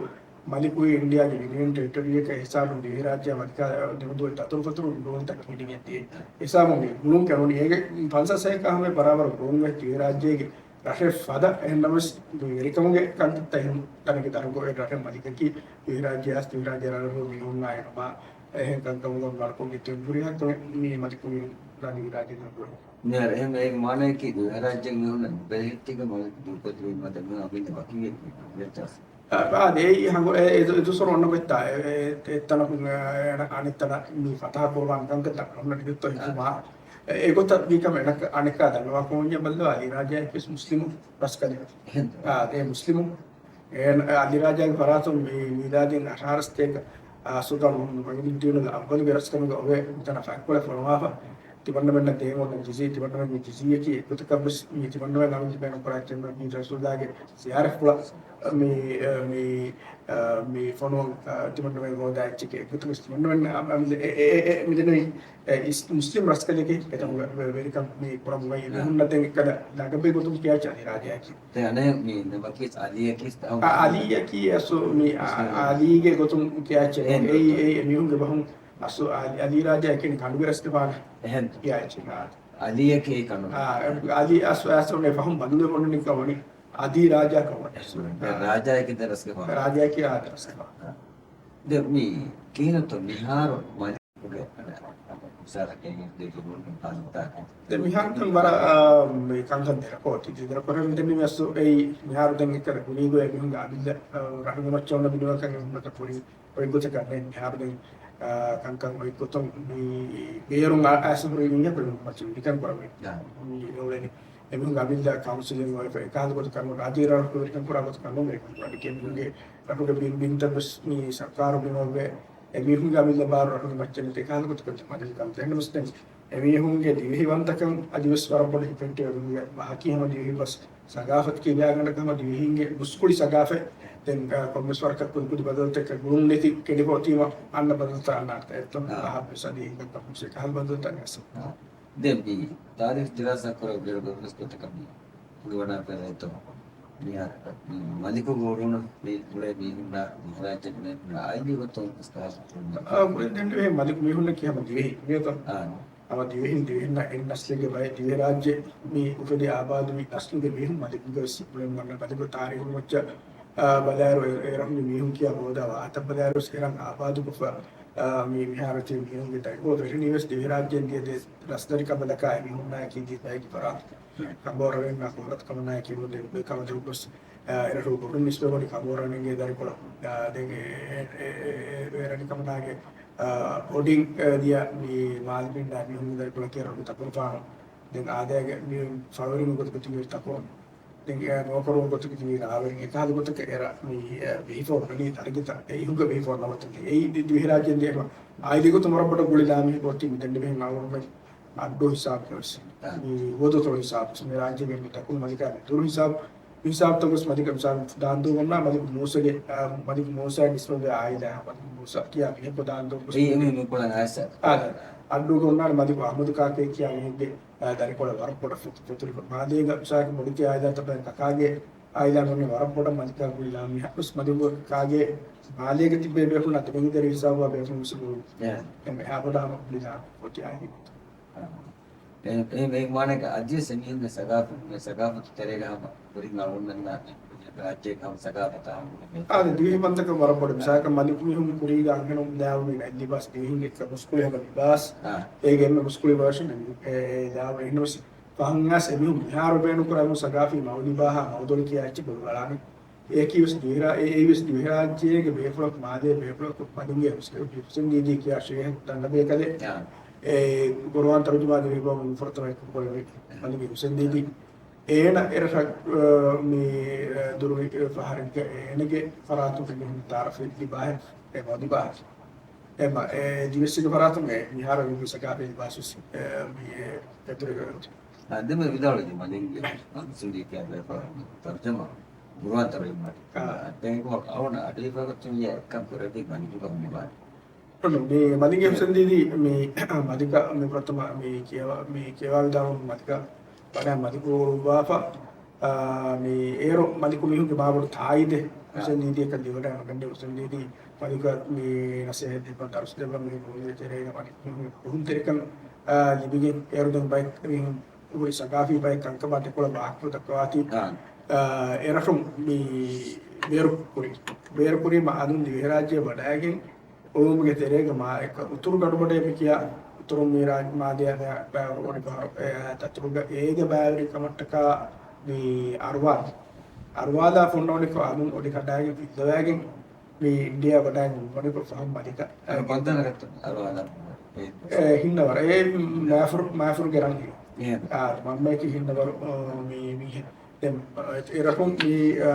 މަލިކު އިންޑިޔާގެ ޔުނިއަން ޓެރިޓަރީއަކަށް ހިސާބުން ދިވެހިރާއްޖެއާ މަލިކާ ދެމެދު އޮތް ދަތުރުފަތުރު ގުޅުންތައް ކިހިނެއް ދިޔަ. ހިސާބުން މި ގުޅުން ކެނޑުނީ އޭގެ ފަންސާސް ހައެއްކާ ހަމަޔަށް ބަރާބަރު ގުޅުންވެ ދިވެހިރާއްޖޭގެ ރަށެއް ފަދަ އެހެންނަމަވެސް ވެރިކަމުގެ ކަންތައްތައް އެހެން ތަނެއްގެ ދަރުގަ އޮތް ރަށެއް މަލިކަކީ ދިވެހިރާއްޖެ އަސް ދިވެހިރާއްޖެ ރަށު މީހުންނާ އެންމެ އެހެން ކަންކަމުގަ ވަރަކުން ގެތެން ހުރި ހައްގު މީ މަލިކު މީހުން ދިވެހިރާއްޖެ ދަރުގަ. މިހާރު އެހެން އޭގެ މާނައަކީ ދިވެހިރާއްޖޭގެ މީހުންނަށް ނުބެލެހެއްޓިގެން މަލިކު ދޫކޮށްދިނުމަށް ދެން އަމިއްލަ ވަކިވެ އާ، އާދެ، އެއީ ހަނގު-، އެ، އެ، އެ ދުސް ވަރު އޮންނަ ގޮތްތާ، އެ، އެ، އެ، އެތަނަކުން، އެ، އަނެއް، އަނެއްތަނަށް މި ފަތަހަ ކުރުވާން ކަންކަން ދައްކަން އޮންނަ ނިގަތްތޯ ހިފުމާ. އެ، އެގޮތަށް ވީކަމަށް އަނެކަ-، އަނެއްކާ ދަންނަވާ ކޯންޏަށް ބައްލަވާ އަލީ ރާޖާއަކީވެސް މުސްލިމު ރަސްކަލެއް. އާ، އެ މުސްލިމު. އެ، އަލީ ރާޖާގެ ފަރާތުން މި މީލާދީން އަށާރަ ސަތޭކަ، އާ، ސުލްޠާން މުޙައްމަދު މުޢިނުއްދީނުލް އައްވަލުގެ ރަސްކަމުގަ އޮވޭ މިތަނަށް ފަތްކޮޅެއް ފޮނުވާފަ. ތިމަންނަމެންނަށް ދޭން އޮންނަ ޖިޒްޔާ، ތިމަންނަމެން މި ޖިޒްޔާއަކީ އެގޮތަކަށްވެސް މި ތިމަންނަމެން އަމިއްލަ ބޭނުންކުރާ އެއްޗެއް ނޫން. މީ ރަސޫލާގެ ޒިޔާރަތްފުޅަށް މި، އަ، މި، އަ، މި ފޮނުވަން، އަ، ތިމަންނަމެން ހޯދާ އެއްޗެކޭ. އެގޮތަކަށް ތިމަންނަމެން އަ، އަ، އެ، އެ، އެ، މިދެންނެވީ، އެ، އިސް-، މުސްލިމް ރަސްކަލެކޭ. އެތަނުގަ ވެ-، ވެރިކަން މި ކުރަމުގައި އެ، އެ، މީހުންނަށް ދެން އެއްކަލަ ލަގަބެއް ގޮތުން ކިޔާ އަލީ ރާޖާއަކީ. ދެން އަނެއް މި ނަމަކީ އަލީއަކީ އަ، އަލީއަކީ އަސްލު މި އަ، މުސްލިމް. އަލީގެ ގޮތުން ކިޔާ އެއްޗެއް. އެ، އެއީ، އެއީ އެ މީހުންގެ ބަހުން އަސްލު އަލީ، އަލީ ރާޖާ އެކެނި ކަނޑުގެ ރަސްގެފާނަށް އެހެން. ކިޔާ އެއްޗެއް. އަލީއަކީ ކަނޑު. އާ، އަލީ އަސް-، އަސްލު އެ ފަހުން ބަދަލުވެ އޮންނަނީ ކަމަށް ވަނީ އަލީ ރާޖާ ކަމަށް. އެ ރާޖާއަކީ ދެ ރަސްގެފާނު. ރާޖާއަކީ އާ ދެ ރަސްގެފާނު. ދެ މި ކިހިނެއްތޯ މިހާރު މަލިކުގެ މިހާރު ކަން ވަރަށް، އާ، މި ކަންކަން ދެރަކޮށް އޮތީ. ދެރަކޮށް ދެން މި އަސްލު އެއީ މިހާރު ދެން އެކަލަ ކުރީގޮތް އެ މީހުންގެ އަމިއްލަ، އާ، ރަށުގެ މައްޗަށް އޮންނަ ބިނުވަކަށް އެ މީހުންނަކަށް ކުރީ. އޮތް ގޮތަކަށް ދެން މިހާރު ދެން އާ، ކަންކަން އޮތްގޮތުން މި ބޭރުން އާ، އާސަ ހުރި މީހަކު މައްޗަށް ވެރިކަން ކުރަމޭ. އާ. މި އުޅެނީ. އެމީހުންގެ އަމިއްލަ ކައުންސިލިން އޮތް އެކަހަލަ ގޮތަކަށް ރާއްޖޭ ރަށް ވެރިކަން ކުރާ ގޮތަކަށް ނޫން ވެރިކަން ކުރާ. އެމީހުންގެ ރަށުގެ ބިން ބިންތައް ވެސް މި ސަރުކާރު ބިމަށްވޭ. އެމީހުންގެ އަމިއްލަ ބާރު ރަށުގެ މައްޗަށް ނެތޭ އެކަހަލަ ގޮތަކަށް މަދުވެރިކަން ދޭން ވެސް ދެން. އެމީހުންގެ ދިވެހިވަންތަކަން އަދިވެސް ވަރަށް ބޮޑަށް ހިފެންޓޭ ވަރުގެ ބަހަކީ ހަމަ ދިވެހި ބަސް ސަގާފަތަކީ ވަރަށް ގަނޑަކަށް ހަމަ ދިވެހިންގެ މުސްކުޅި ސަގާފަތް. ދެން، އާ، ކޮންމެސް ވަރަކަށް ކުދިކުދި ބަދަލުތަކެއް ގުޅުން ނެތި ކެނޑިފަ އޮތީމަ އަންނަ ބަދަލުތައް އަންނާނެ. އެއްތޯ؟ އާ. އަހަރު ވެސް އަދި އެހެން ކަންކަން ހުށައި ކަހަލަ ބަދަލުތައް އަންނަސް. އާ. ދެން މި ތާރީޚް ދިރާސާ ކުރެވޭ ބޭރުގަ ވެސް ގޮތަކަށް މި ކުރިވަޑާފައި އޮތްތޯ؟ މިހާރު މަލިކުގެ އުޅުނު މި އުޅޭ މީހުންނާ މިހާރު މީހުންނާ އާއިލީ ގޮތުން އިސްތިހާސް ކުރުން. އާ، މި ދެން މަލިކު މީހުންނަކީ ހަމަ ދިވެހި. މިއޮތޯ؟ އާ. ހަމަ ދިވެހިން، ދިވެހިންނަށް އެއް ނަސްލެއްގެ ބައެއް ދިވެހިރާއްޖެ މި އުފެދި އާބާދުވި ނަސްލުގެ މީހުން މަލިކުގެ ވެސް އުޅެން ވަންނަ މަލިކު ތާރީހު މައްޗަށް، އާ، ބަލާއިރު އެ، އެ ރަށުގެ މީހުން ކިޔާ ބޯދާ ވާހަކަތައް ބަލާއިރު ވެސް އެރަށް އާބާދުކޮށްފަ، އާ، މި މިހާރު ތިބި މީހުންގެ ދަރިކޮޅު ފެށުނީ ވެސް ދިވެހިރާއްޖޭން ދިޔަ ދެ ރަސްދަރިކަމަލަކާ އެމީހުންނާއެކީ ދިޔަ ބައެއްގެ ފަރާތުން. ކަނބޯރަވެންނާ ކޮންރަތު ކަމަނާއެކީ ނުދެ ކަމަދު ގޮސް، އާ، އެރަށު ބޮޑު ނިސްބަތް ވަނީ ކަނބޯރަނިންގެ ދަރިކޮޅަށް. އާ، ދެން އެ، އެ، އެ، އެ، އެ ރަނިކަމަނާގެ، އާ، އޮޑިން، އާ، ދިޔަ މި މާލިމިންނާ މީހުންގެ ދަރިކޮޅަކީ އެރަށުގެ ތަކުރުފާނު. ދެން އާދައިގެ މި ފަޅުވެރިން ގޮތުގަ ތިބި ތަކުރުން. ދެން އެ ނޯކަރުން ގޮތުގަ ތިބި ރާވެރިން. އެކަހަލަ ގޮތަކަށް އެރަށް މި، އެ، ވެހިފަ އުޅެނީ ދަރަޖަތައް. އެ އިހުގަ ވެހިފަ ނަވަތަން. އެއީ ދި-، ދިވެހިރާއްޖޭން ދިޔަ އާއިލީ ގޮތުން ވަރަށް ބޮޑަށް ގުޅި ލާމެހި ބޮޑު ތިބި ދެން މިހެން އަޅުގަނޑުމެން އައްޑޫ ހިސާބު ވެސް، އާ. މި ހުވަދުތޮޅު ހިސާބު ވެސް، މި ރާއްޖޭގެ މި ދަކުން މަލިކާ މި ދުރު ހިސާބު، މި ހިސާބުތައް ވެސް މަލިކާ މިސާލު ދާންދޫ އޮންނާ މަލިކު މޫސަގެ، އާ، މަލިކު މޫސާ ނިސްބަތްވެ އާއިލާ، މަލިކު މޫސާ ކިޔާ މީހަކު ދާންދޫ ވެސް އެއީ މި މި ކުޅަން އާއިސާ. އާ، އައްޑޫގަ އޮންނާނެ މަލިކު އަހްމަދު ކާކޭ ކިޔާ މީހެއްގެ، އާ، ދަރިކޮޅަށް ވަރަށް ބޮޑަށް ފެތު-، ފެތުރިފަ. މާލޭގަ މިސާލަކަށް ބޮޑެތި އާއިލާތައް ބައެއް ކަކާގެ އާއިލާ އޮންނަ ވަރަށް ބޮޑަށް މަލިކާ ގުޅި ލާމެހި. ވެސް މަލިކު ކާގެ މާލޭގަ ތިއްބެވި ބޭފުޅުންނާ ދެމެންގެ ދަރި ހިސާބުވާ ބޭފުޅުން ވެސް ގުޅި. އެ. އެ މިހާ ބޮޑަށް ހަމަ ގުޅި ލާމެހި އޮތީ އާއިލީ. އެ، އެ، އެ މާނައަކީ އަދިވެސް އެމީހުންގެ ސަގާފަ-، މި ސަގާފަތު ތެރޭގަ ހަމަ ކުރިން އަޅުގަނޑުމެންނާ ރާއްޖޭގެ ހަމަ ސަގާފަތާ ހަމަ އާދެ، ދިވެހި ބަންތަކަށް ވަރަށް ބޮޑު މިސާލަކަށް މަލިކު މީހުން ކުރީގަ އަންހެނުން ލާވަނީ ނައި ލިބާސް، ދިވެހިންގެ އެއްކަ މުސްކުޅި ހަމަ ލިބާސް. އާ. އޭގެ އެންމެ މުސްކުޅި ވަރަށް އެ ލާވަ އެހެންވެސް ފަހުން އައިސް އެމީހުން މިހާރު ބޭނުންކުރާ އެމީހުން ސަގާފީ މައުލިބާހާ މައުދޮޅި ކިޔާ އެއްޗެއް ބޮޑު އަޅާނެ. އެއީ ވެސް ދިވެހިރާ-، އެ-، އެއީ ވެސް ދިވެހިރާއްޖޭގެ ބޭފުޅަކު މާލޭ ބޭފުޅަކު މަލިކުގެ ހުސެން ދީދީ ކިޔާ ޝޭހެއް ދަންނަ ބޭކަލެއް. އާ. އެ ޤުރުއާން ތަރުޖުމާ ދެވި ގޮތުން ފުރަތަމަ އެއްކޮށް ކުރެވި މަލިކުގެ ހުސެން ދީދީ. އޭނަ އެރަށަށް، އަ، މި، އަ، ދުރުވި ފަހަރެއްގަ އޭނަގެ ފަރާތުން މިހުން ތާރަފި ލިބާހެން އެ މަދުބާހެން. އެ މަ-، އެ ދިވެއްސެއްގެ ފަރާތުން އެ މިހާރު މި ސަގާފީ ލިބާސް ވެސް، އެ، މި އެ އެތުރެގަ އަ، ދެން މި ވިދާޅުވި މަލިކުގެ ހުސެން ދީދީ ކިޔާ ބޭފުޅާ ތަރުޖަމާ ޤުރުއާން ތަރުޖަމާ. އާ. ދެން އަޅުގަނޑު އަޑުއިވިފަ ގޮތުން އެ ކަން ކުރެއްވީ މަލިކުގެ މި ބާ. މި މަލިކު ހުސެން ދީދީ މި މަލިކަށް މި ފުރަތަމަ މި ކިޔަވާ، މި ކިޔަވާ ވިދާޅުވުން މަލިކަށް ވަޑައި މަލިކު އުޅުއްވާފަ، އާ، މި އޭރު މަލިކު މީހުންގެ މާބޮޑު ތާއީދެއް އާ. ހުސެން ދީދީއަކަށް ލިބިވަޑައިގެން ހުސެން ދީދީ މަލިކަށް މި ނަސޭހަތް ދެއްވަން ދަރުސް ދެއްވަން މި މުޅި ތެރޭގަ މަލިކު މީހުން ކުރުންތެރިކަން، އާ، ލިބިގެން އޭރު ދެން ބައެއް މީހުން ހުރި ސަގާފީ ބައެއް ކަންކަމާ ދެކޮޅަށް ވާހަކަ ދައްކަވާތީ، އާ. އާ، އެރަށުން މި ބޭރު ކުރި، ބޭރު ކުރީމަ އަލުން ދިވެހިރާއްޖެ ވަޑައިގެން އުޅުމުގެ ތެރޭގަ މާ އެކަ އުތުރު ގަޑުބަޑޭ މި ކިޔާ އުތުރު މި ރާ-، މާލެ އަނެއް ބައިވަރު އޮނި ފަހަރު އެ އަތުރުގަ އޭގެ ބައިވެރިކަމަށްޓަކާ މި އަރުވާލް، އަރުވާލާ ފޮންނަ އޮނިކޮށް އަލުން އޮޑި ކަނޑާގެން ފިއްލަވައިގެން މި އިންޑިއާ ވަޑައި ނުވަނިކޮށް ފަހުން މަލިކަށް އަރުވާލް އަރުވާލް އެ ހިންނަވަރު. އެ މާފުރު، މާފުރުގެ ރަނގި. އެ. އާ، މަންމަޔަކީ ހިންނަވަރު، އާ، މި މީހެއް. ދެން، އާ، އެ ރަށުން މި، އާ،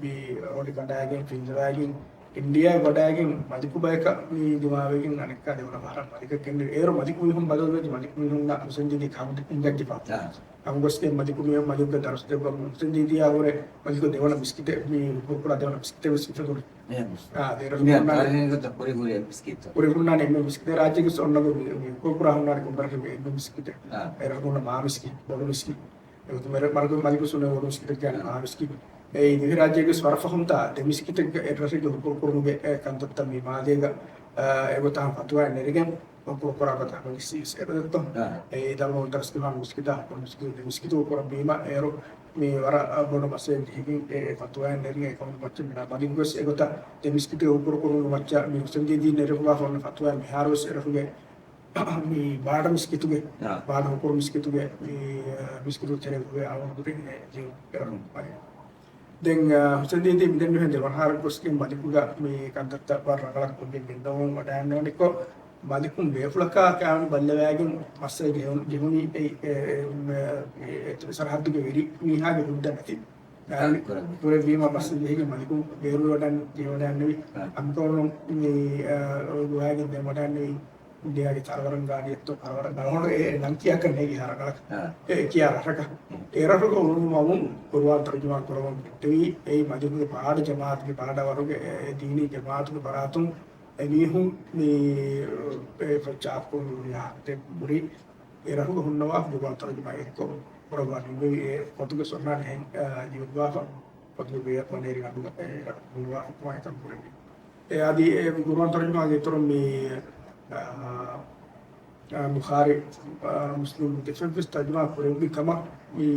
މި އޮޑި ކަނޑާގެން ފިއްލަވައިގެން އިންޑިއާ ވަޑައިގެން މަލިކު ބަޔަކަށް މި ދިމާވެގެން އަނެއްކާ ދެވަނަ ފަހަރަށް މަލިކަށް ގެންދިޔަ. އޭރު މަލިކު މީހުން ބަދަލުވެއްޖެ މަލިކު މީހުންނާ ހުސެން ދީދީ ކަމުދި އިނގައްޖެފަ. އާ. ކަމުގޮސްގެން މަލިކު މީހުން މަލިކުގެ ދަރުސް ދެއްވަމުން ހުސެން ދީދީއާ ހުރެ މަލިކު ދެވަނަ މިސްކިތެއް މި ހުކުރުކުރާ ދެވަނަ މިސްކިތެއް ވެސް އިފަދުން. އެހެން. އާ، ދެ ރަށު މި ހުންނާނެ. ތާރީޚީ ގޮތަށް ކުރި ހުރި އެއް މިސްކިތްތައް. ކުރި ހުންނާނެ އެންމެ މިސްކިތެއް. ރާއްޖޭގެ އޮންނަ ގޮތް މި، މި ހުކުރުކުރާ ހުންނާނެ ކޮންމެ ރަށެއްގެ އެންމެ މިސްކިތެއް. އާ. އެ ރަށުން މާ މިސްކިތް، ބޮޑު މިސްކިތް. އެގޮތުން މަރ-، މަރުގެ މަލިކު ސުނެ ބޮޑު މިސްކިތެއް ގާނެ މާ މިސްކިތް. އެ ދިވެހިރާއްޖޭގެ ވެސް ވަރަށް ފަހުންތާ ދެ މިސްކިތެއްގެ އެއް ރަށެއްގެ ހުކުރުކުރުމުގެ އެ ކަންތައްތައް މި މާލޭގަ، އާ، އެގޮތަށް ފަތުވާއެއް ނެރިގެން ހުކުރުކުރާ ގޮތަށް ހަމަ ވިސް ވިސް އެބަދައްތޯ؟ އާ. އެ ދަރުމަ ދަރުސް ދިވާން މިސްކިތާ، މިސްކިތު، މިސްކިތު ކުރަން ވީމަ، އޭރު މި ވަރަށް ބޮޑު މައްސަލައެއް ޖެހިގެން އެ ފަތުވާއެއް ނެރިގެން އެކަމުގެ މައްޗަށް މިނާ މަލިކު ވެސް އެގޮތަށް ދެ މިސްކިތުގެ ހުކުރު ކުރުމުގެ މައްޗަށް މި ހުސެން ދީދީ ނެރެފަވާ ފޮންނަ ފަތުވާއެއް މިހާރު ވެސް އެރަށުގެ މި ބާޑަ މިސްކިތުގެ، އާ. ބާޑަ ހުކުރު މިސްކިތުގެ މި މިސްކިތު ތެރޭގަ އަޅުގަނޑު ކުރިން އެ ޖެހުން އެރަށު މަލިކު. ދެން، އާ، ހުސެންދީދީ މިދެންނެވިހެން ދެވަނަ ހާރަކު ގޮސްގެން މަލިކުގަ މި ކަންތައްތައް ވަރަށް ރަނގަޅަށް ކޮށްގެން ގެންދަވަމުން ވަޑައިގަންނަވަނިކޮށް، މަލިކު ބޭފުޅަކާ ކާވެނި ބައްލަވައިގެން މައްސަލަ ޖެހު-، ޖެހުނީ އެ، އެ، އެ، އެ، ސަރަހައްދުގެ ވެރި މީހާގެ ހުއްދަ ނެތި. ކުރެއްވީމަ މައްސަލަ ޖެހިގެން މަލިކު ބޭރުވަޑަން ޖެހިވަޑައިގަންނެވި. އަ. އަންކަވަނު މި، އަ، ގޮވައިގެން ދެން ވަޑައިގަންނެވި. އިންޑިއާގެ ތަރަވަރަން ގާޑިއެއްތޯ ތަރަވަރަން ގާޑި އެ ނަން ކިޔާކަށް ނޭގި ހަރަކަޅަ. އާ. އެ ކިޔާ ރަށަކަށް. އެ ރަށުގަ އުޅުނުމަވުން ޤުރުއާން ތަރުޖަމާ ކުރަމުން ދެއްތެވި. އެއީ މަޖިލީހުގެ ފާޑު ޖަމާއަތުގެ ފާޑަށް ވަރުގެ އެ، އެ ދީނީ ޖަމާއަތުގެ ފަރާތުން އެމީހުން މި، އެ، ޗާޕުކޮށް ހާދަތެއް ބުރި. އެ ރަށުގަ ހުންނަވާ ޤުރުއާން ތަރުޖަމާ އެއްކޮށް ކުރައްވާ ނިންމެވި އެ ފޮތުގެ ސޮންނާނެ ހެން، އާ، ލިޔުއްވާފަ. ފޮތުގެ ބޭ ވަނޭރި ރަށުގަ އެ ރަށުގަ ހުންނަވާ ޙުކުމާ އެކަން ކުރެއްވި. އެ އަދި އެ ޤުރުއާން ތަރުޖަމާގެ އިތުރުން މި، އާ، އާ، ބުޚާރީ، އާ، މުސްލިމް ދެފައިވެސް ތަރުޖަމާ ކުރެއްވި ކަމަށް މި،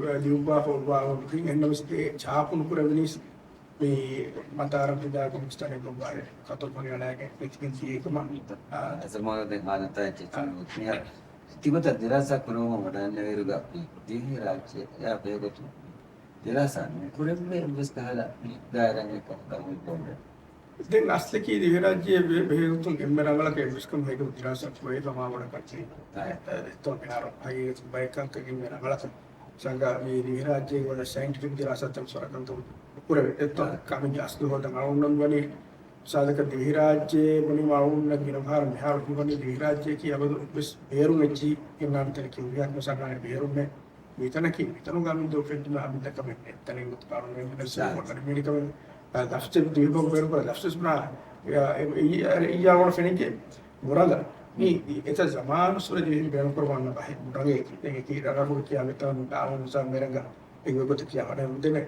އާ، ލިޔުއްވާފަ އޮއްވާ އޮންނަ އެހެންނަމަވެސް އެ ޗާޕުނު ކުރެވެނީސް މި މަތާރަށް ފިދާ ކޮންސްޓަނެ ގޮއްވާރެ ކަތުރު ފަނިވަޅާގެ ނެތިގެން ދިޔައިކަމަށް. އާ، އެ ޒަމާނު ދެން ހާލަތާ އެއްޗެއް އާ. ތިބަތަ ދިރާސާ ކުރަމުން ވަޑައިގަންނެވިއިރުގަ ދިވެހިރާއްޖެ އެއާ ބެހޭގޮތުން ދިރާސާ ނުކުރެއްވި އެއްވެސް ކަހަލަ ދާއިރާއެއް ކަމުގަ އޮތް ބޮޑެއް. ދެން އަސްލަކީ ދިވެހިރާއްޖެ ބެ-، ބެހޭގޮތުން އެންމެ ރަނގަޅަކަށް އެއްވެސް ކަމެއް ހެދުން ދިރާސާ ކުރެވިފަ މާ ބޮޑަށް ކަންތައް. އާ. އެއްތޯ މިހާރު ހަގީގަތުން ބައެއް ކަންކަން އެންމެ ރަނގަޅަކަށް ސަނގާ މި ދިވެހިރާއްޖޭގެ ވަރަށް ސައިންޓިފިކް ދިރާސާތައް ސޮރަކަންތައް ކުރެވޭ. އެއްތޯ އާ. ކަމެއްގެ އަސްލު ހޯދަން އަޅުގަނޑު ވަނީ މިސާލަކަށް ދިވެހިރާއްޖޭ ބުނީމަ އަޅުގަނޑަށް ގިނަ ފަހަރަށް މިހާރު ހީވަނީ ދިވެހިރާއްޖެއަކީ އަބަދު ވެސް ބޭރުން އެއްޗިހި ގެންނާނެ ތަނެކޭ. ހުރިހާ ކަމެއް ސަނގާނެ ބޭރުންނޭ. މިތަނަކީ މިތަނުގަ މި ދޯ ފެއްޓުމަށް އަމިއްލަ ކަމެއް ނެތް ތަނެއް ގޮތަކަށް އަޅުގަނޑު އެންމެ ސާ. މީނިކަމެއް، އާ، ލަފްޒެއް ދިވެހިބަހު ބޭނުންކުރާ ލަފްޒެއް ބުނާ، އެ، އެ، އެއީ އަޅުގަނޑަށް ފެނިއްޖެ މުރަނގަ. މީ އެތައް ޒަމާނުއްސުރެ ދިވެހިން ބޭނުންކުރަމުން އަންނަ ބަހެއް މުރަނގައަކީ. ދެން އެކީ ރަށްރަށުގަ ކިޔާ މިތަނުން އާ މިސާލް މިރަނގަ އެނގި ގޮތަށް ކިޔާ ވަޑައިގެން ދެނެ.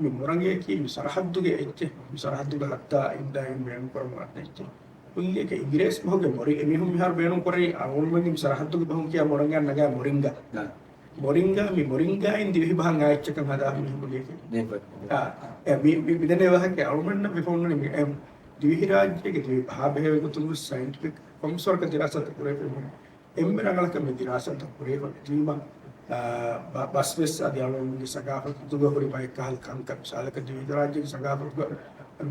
މި މުރަނގައަކީ މި ސަރަހައްދުގެ އެއްޗެއް، މި ސަރަހައްދުގެ ހައްދާ އިންދާގެން ބޭނުންކުރަމުން އަންނަ އެއްޗެއް. ކުއްލިއަކަށް އިނގިރޭސި ބަހުގެ މޮރި، އެމީހުން މިހާރު ބޭނުން ކުރަނީ އަޅުގަނޑުމެންގެ މި ސަރަހައްދުގެ ބަހުން ކިޔާ މުރަނގައަށް ނަގާ މޮރިންގާ. އާ. މޮރިންގާ، މި މޮރިންގާއިން ދިވެހި ބަހަށް އާ އެއްޗަކަށް ހަދާ މީހުން ލިޔެފި. ދެފަ. އާ، އެ މި، މި، މިދެންނެވި ވާހަކަ އަޅުގަނޑަށް މި ފެނުނީ މި، އެ، ދިވެހިރާއްޖޭގެ ދިވެހި ބަހާ ބެހޭ ގޮތުން ސައިންޓިފިކް ކޮން ސޮރަކަށް ދިރާސާތައް ކުރެވިފަ އެންމެ ރަނގަޅަކަށް މި ދިރާސާތައް ކުރެވިފަ ވީމަ، އާ، ބަ-، ބަސްވެސް އަދި އަޅުގަނޑުގެ ސަގާފަތުގަ ހުރި ބައެއް ކަހަލަ ކަންކަން މިސާލަކަށް ދިވެހިރާއްޖޭގެ ސަގާފަތުގަ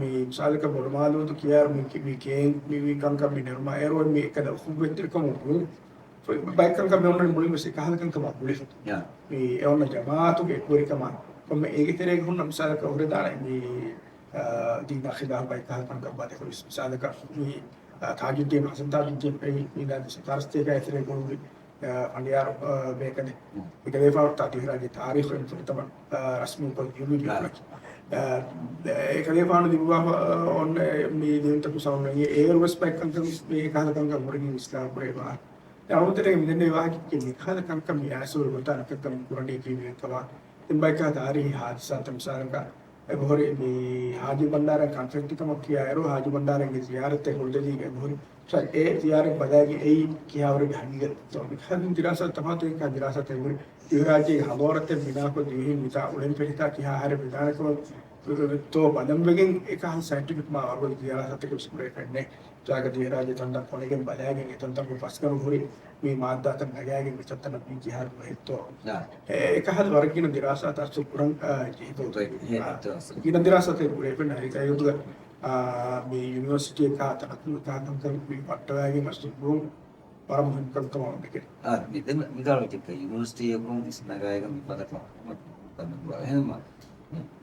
މި މިސާލަކަށް ބޮޑުމާލޫދު ކިޔާ މި، މި ކޭން މި، މި ކަންކަން މި ނެރުމާ އޭރު މި އެކަލަ އުޚުއްވަތްތެރިކަމުން ބައެއް ކަންކަން މި އޮންނަނީ މުޅިން ވެސް އެކަހަލަ ކަންކަމާ ގުޅިފަ. ޔާ. މި އެ އޮންނަ ޖަމާއަތުގެ އެކުވެރިކަމާ ކޮންމެ އޭގެ ތެރޭގަ ހުންނަ މިސާލަކަށް ހުރެދާނެ މި، އާ، ދީނާ ޚިލާފް ބައެއް ކަހަލަ ކަންކަން ބަދެ ހުރި މިސާލަކަށް މި، އާ، ތާޖުއްދީން، ހަސަން ތާޖުއްދީން އެއީ މީލާދީ ސަތާރަ ސަތޭކަ އެތެރޭގަ ގުޅުންވި، އާ، ފަނޑިޔާރު، އާ، ބޭކަލެއް. އެކަލޭފާނު ތާ ދިވެހިރާއްޖޭ ތާރީޚު އެންމެ ފުރަތަމަ، އާ، ރަސްމީކޮށް ލިޔުއްވި ލިޔުންތަކެއް. އާ، އެކަލޭފާނު ލިޔުއްވާފަ، އާ، އޮންނަ މި ލިޔުންތަކު ސައުން އެއީ އޭރު ވެސް ބައެއް ކަންކަން މި ކަހަލަ ކަންކަން ހުރެގެން އިސްލާހު ކުރެވިފަ. އަޅުގަނޑުމެން މިދެންނެވި ވާހަކައަކީ މިކަހަލަ ކަންކަން މި އައިސް ހުރި ގޮތާ މިކަންކަން މި ކުރަނީ ކީއްވެގެންކަމަށް. ދެން ބައެއްކަހަލަ ތާރީހީ ހާދިސާތައް މިސާލަކަށް އެބަހުރި މި ހާޖި ބަންޑާރަ ކަންފަތްތިކަމަށް ކިޔާއިރު، ހާޖި ބަންޑާރަގެ ޒިޔާރަތެއް ހުޅުދެލީގެ އެބަހުރި. އެ ޒިޔާރަތް ބަލާގެން އެއީ ކިހާވަރެއްގެ ހަގީގަތްތޯ؟ މިކަހަލަ ދިރާސާ ތަފާތު އެކަހަލަ ދިރާސާތައް އެބަހުރި. ދިވެހިރާއްޖޭގެ ހަޟާރަތެއް ބިނާކޮށް ދިވެހިން މިތާ އުޅެން ފެށިތާ ކިހާ އަހަރެއް ވެދާނެކަމަށް ތޯ ބަލަންވެގެން އެކަހަލަ ސައިންޓިފިކް މާ ވަރުގަދަ ދިރާސާތަކެއް ވެސް ކުރެވިފައެއް ނެތް. ޖާގަ ދިވެހިރާއްޖެ ތަންތަން ކޮނެގެން ބަލައިގެން އެތަންތަން ފަސްގަނޑު ހުރި މި މާއްދާތައް ނަގައިގެން މިތަންތަނަށް މި ކިހާ ހުރި ހެއްތޯ. އާ. އެ، އެކަހަލަ ވަރަށް ގިނަ ދިރާސާތައް އަސްލު ކުރަން، އާ، ޖެހިފަ އޮތް. އެ، އެ، އާ، އެ، އެ، ގިނަ ދިރާސާތައް ކުރެވިފައެއް ނައި ކައިދުގަ، އާ، މި ޔުނިވަރސިޓީއަކާ ތަނަކުން އެކާ ކަންކަން މި ވައްޓަވައިގެން އަސްލު ކުރުން ވަރަށް މުހިންމު ކަންކަމަށް ވަންދެކެ. އާ، މި ދެން މި ދާޅު އެކަ ޔުނިވަރސިޓީއަކުން އިސް ނަގާއިގަ މި ފަދަ ކަމަށް އެހެންމަ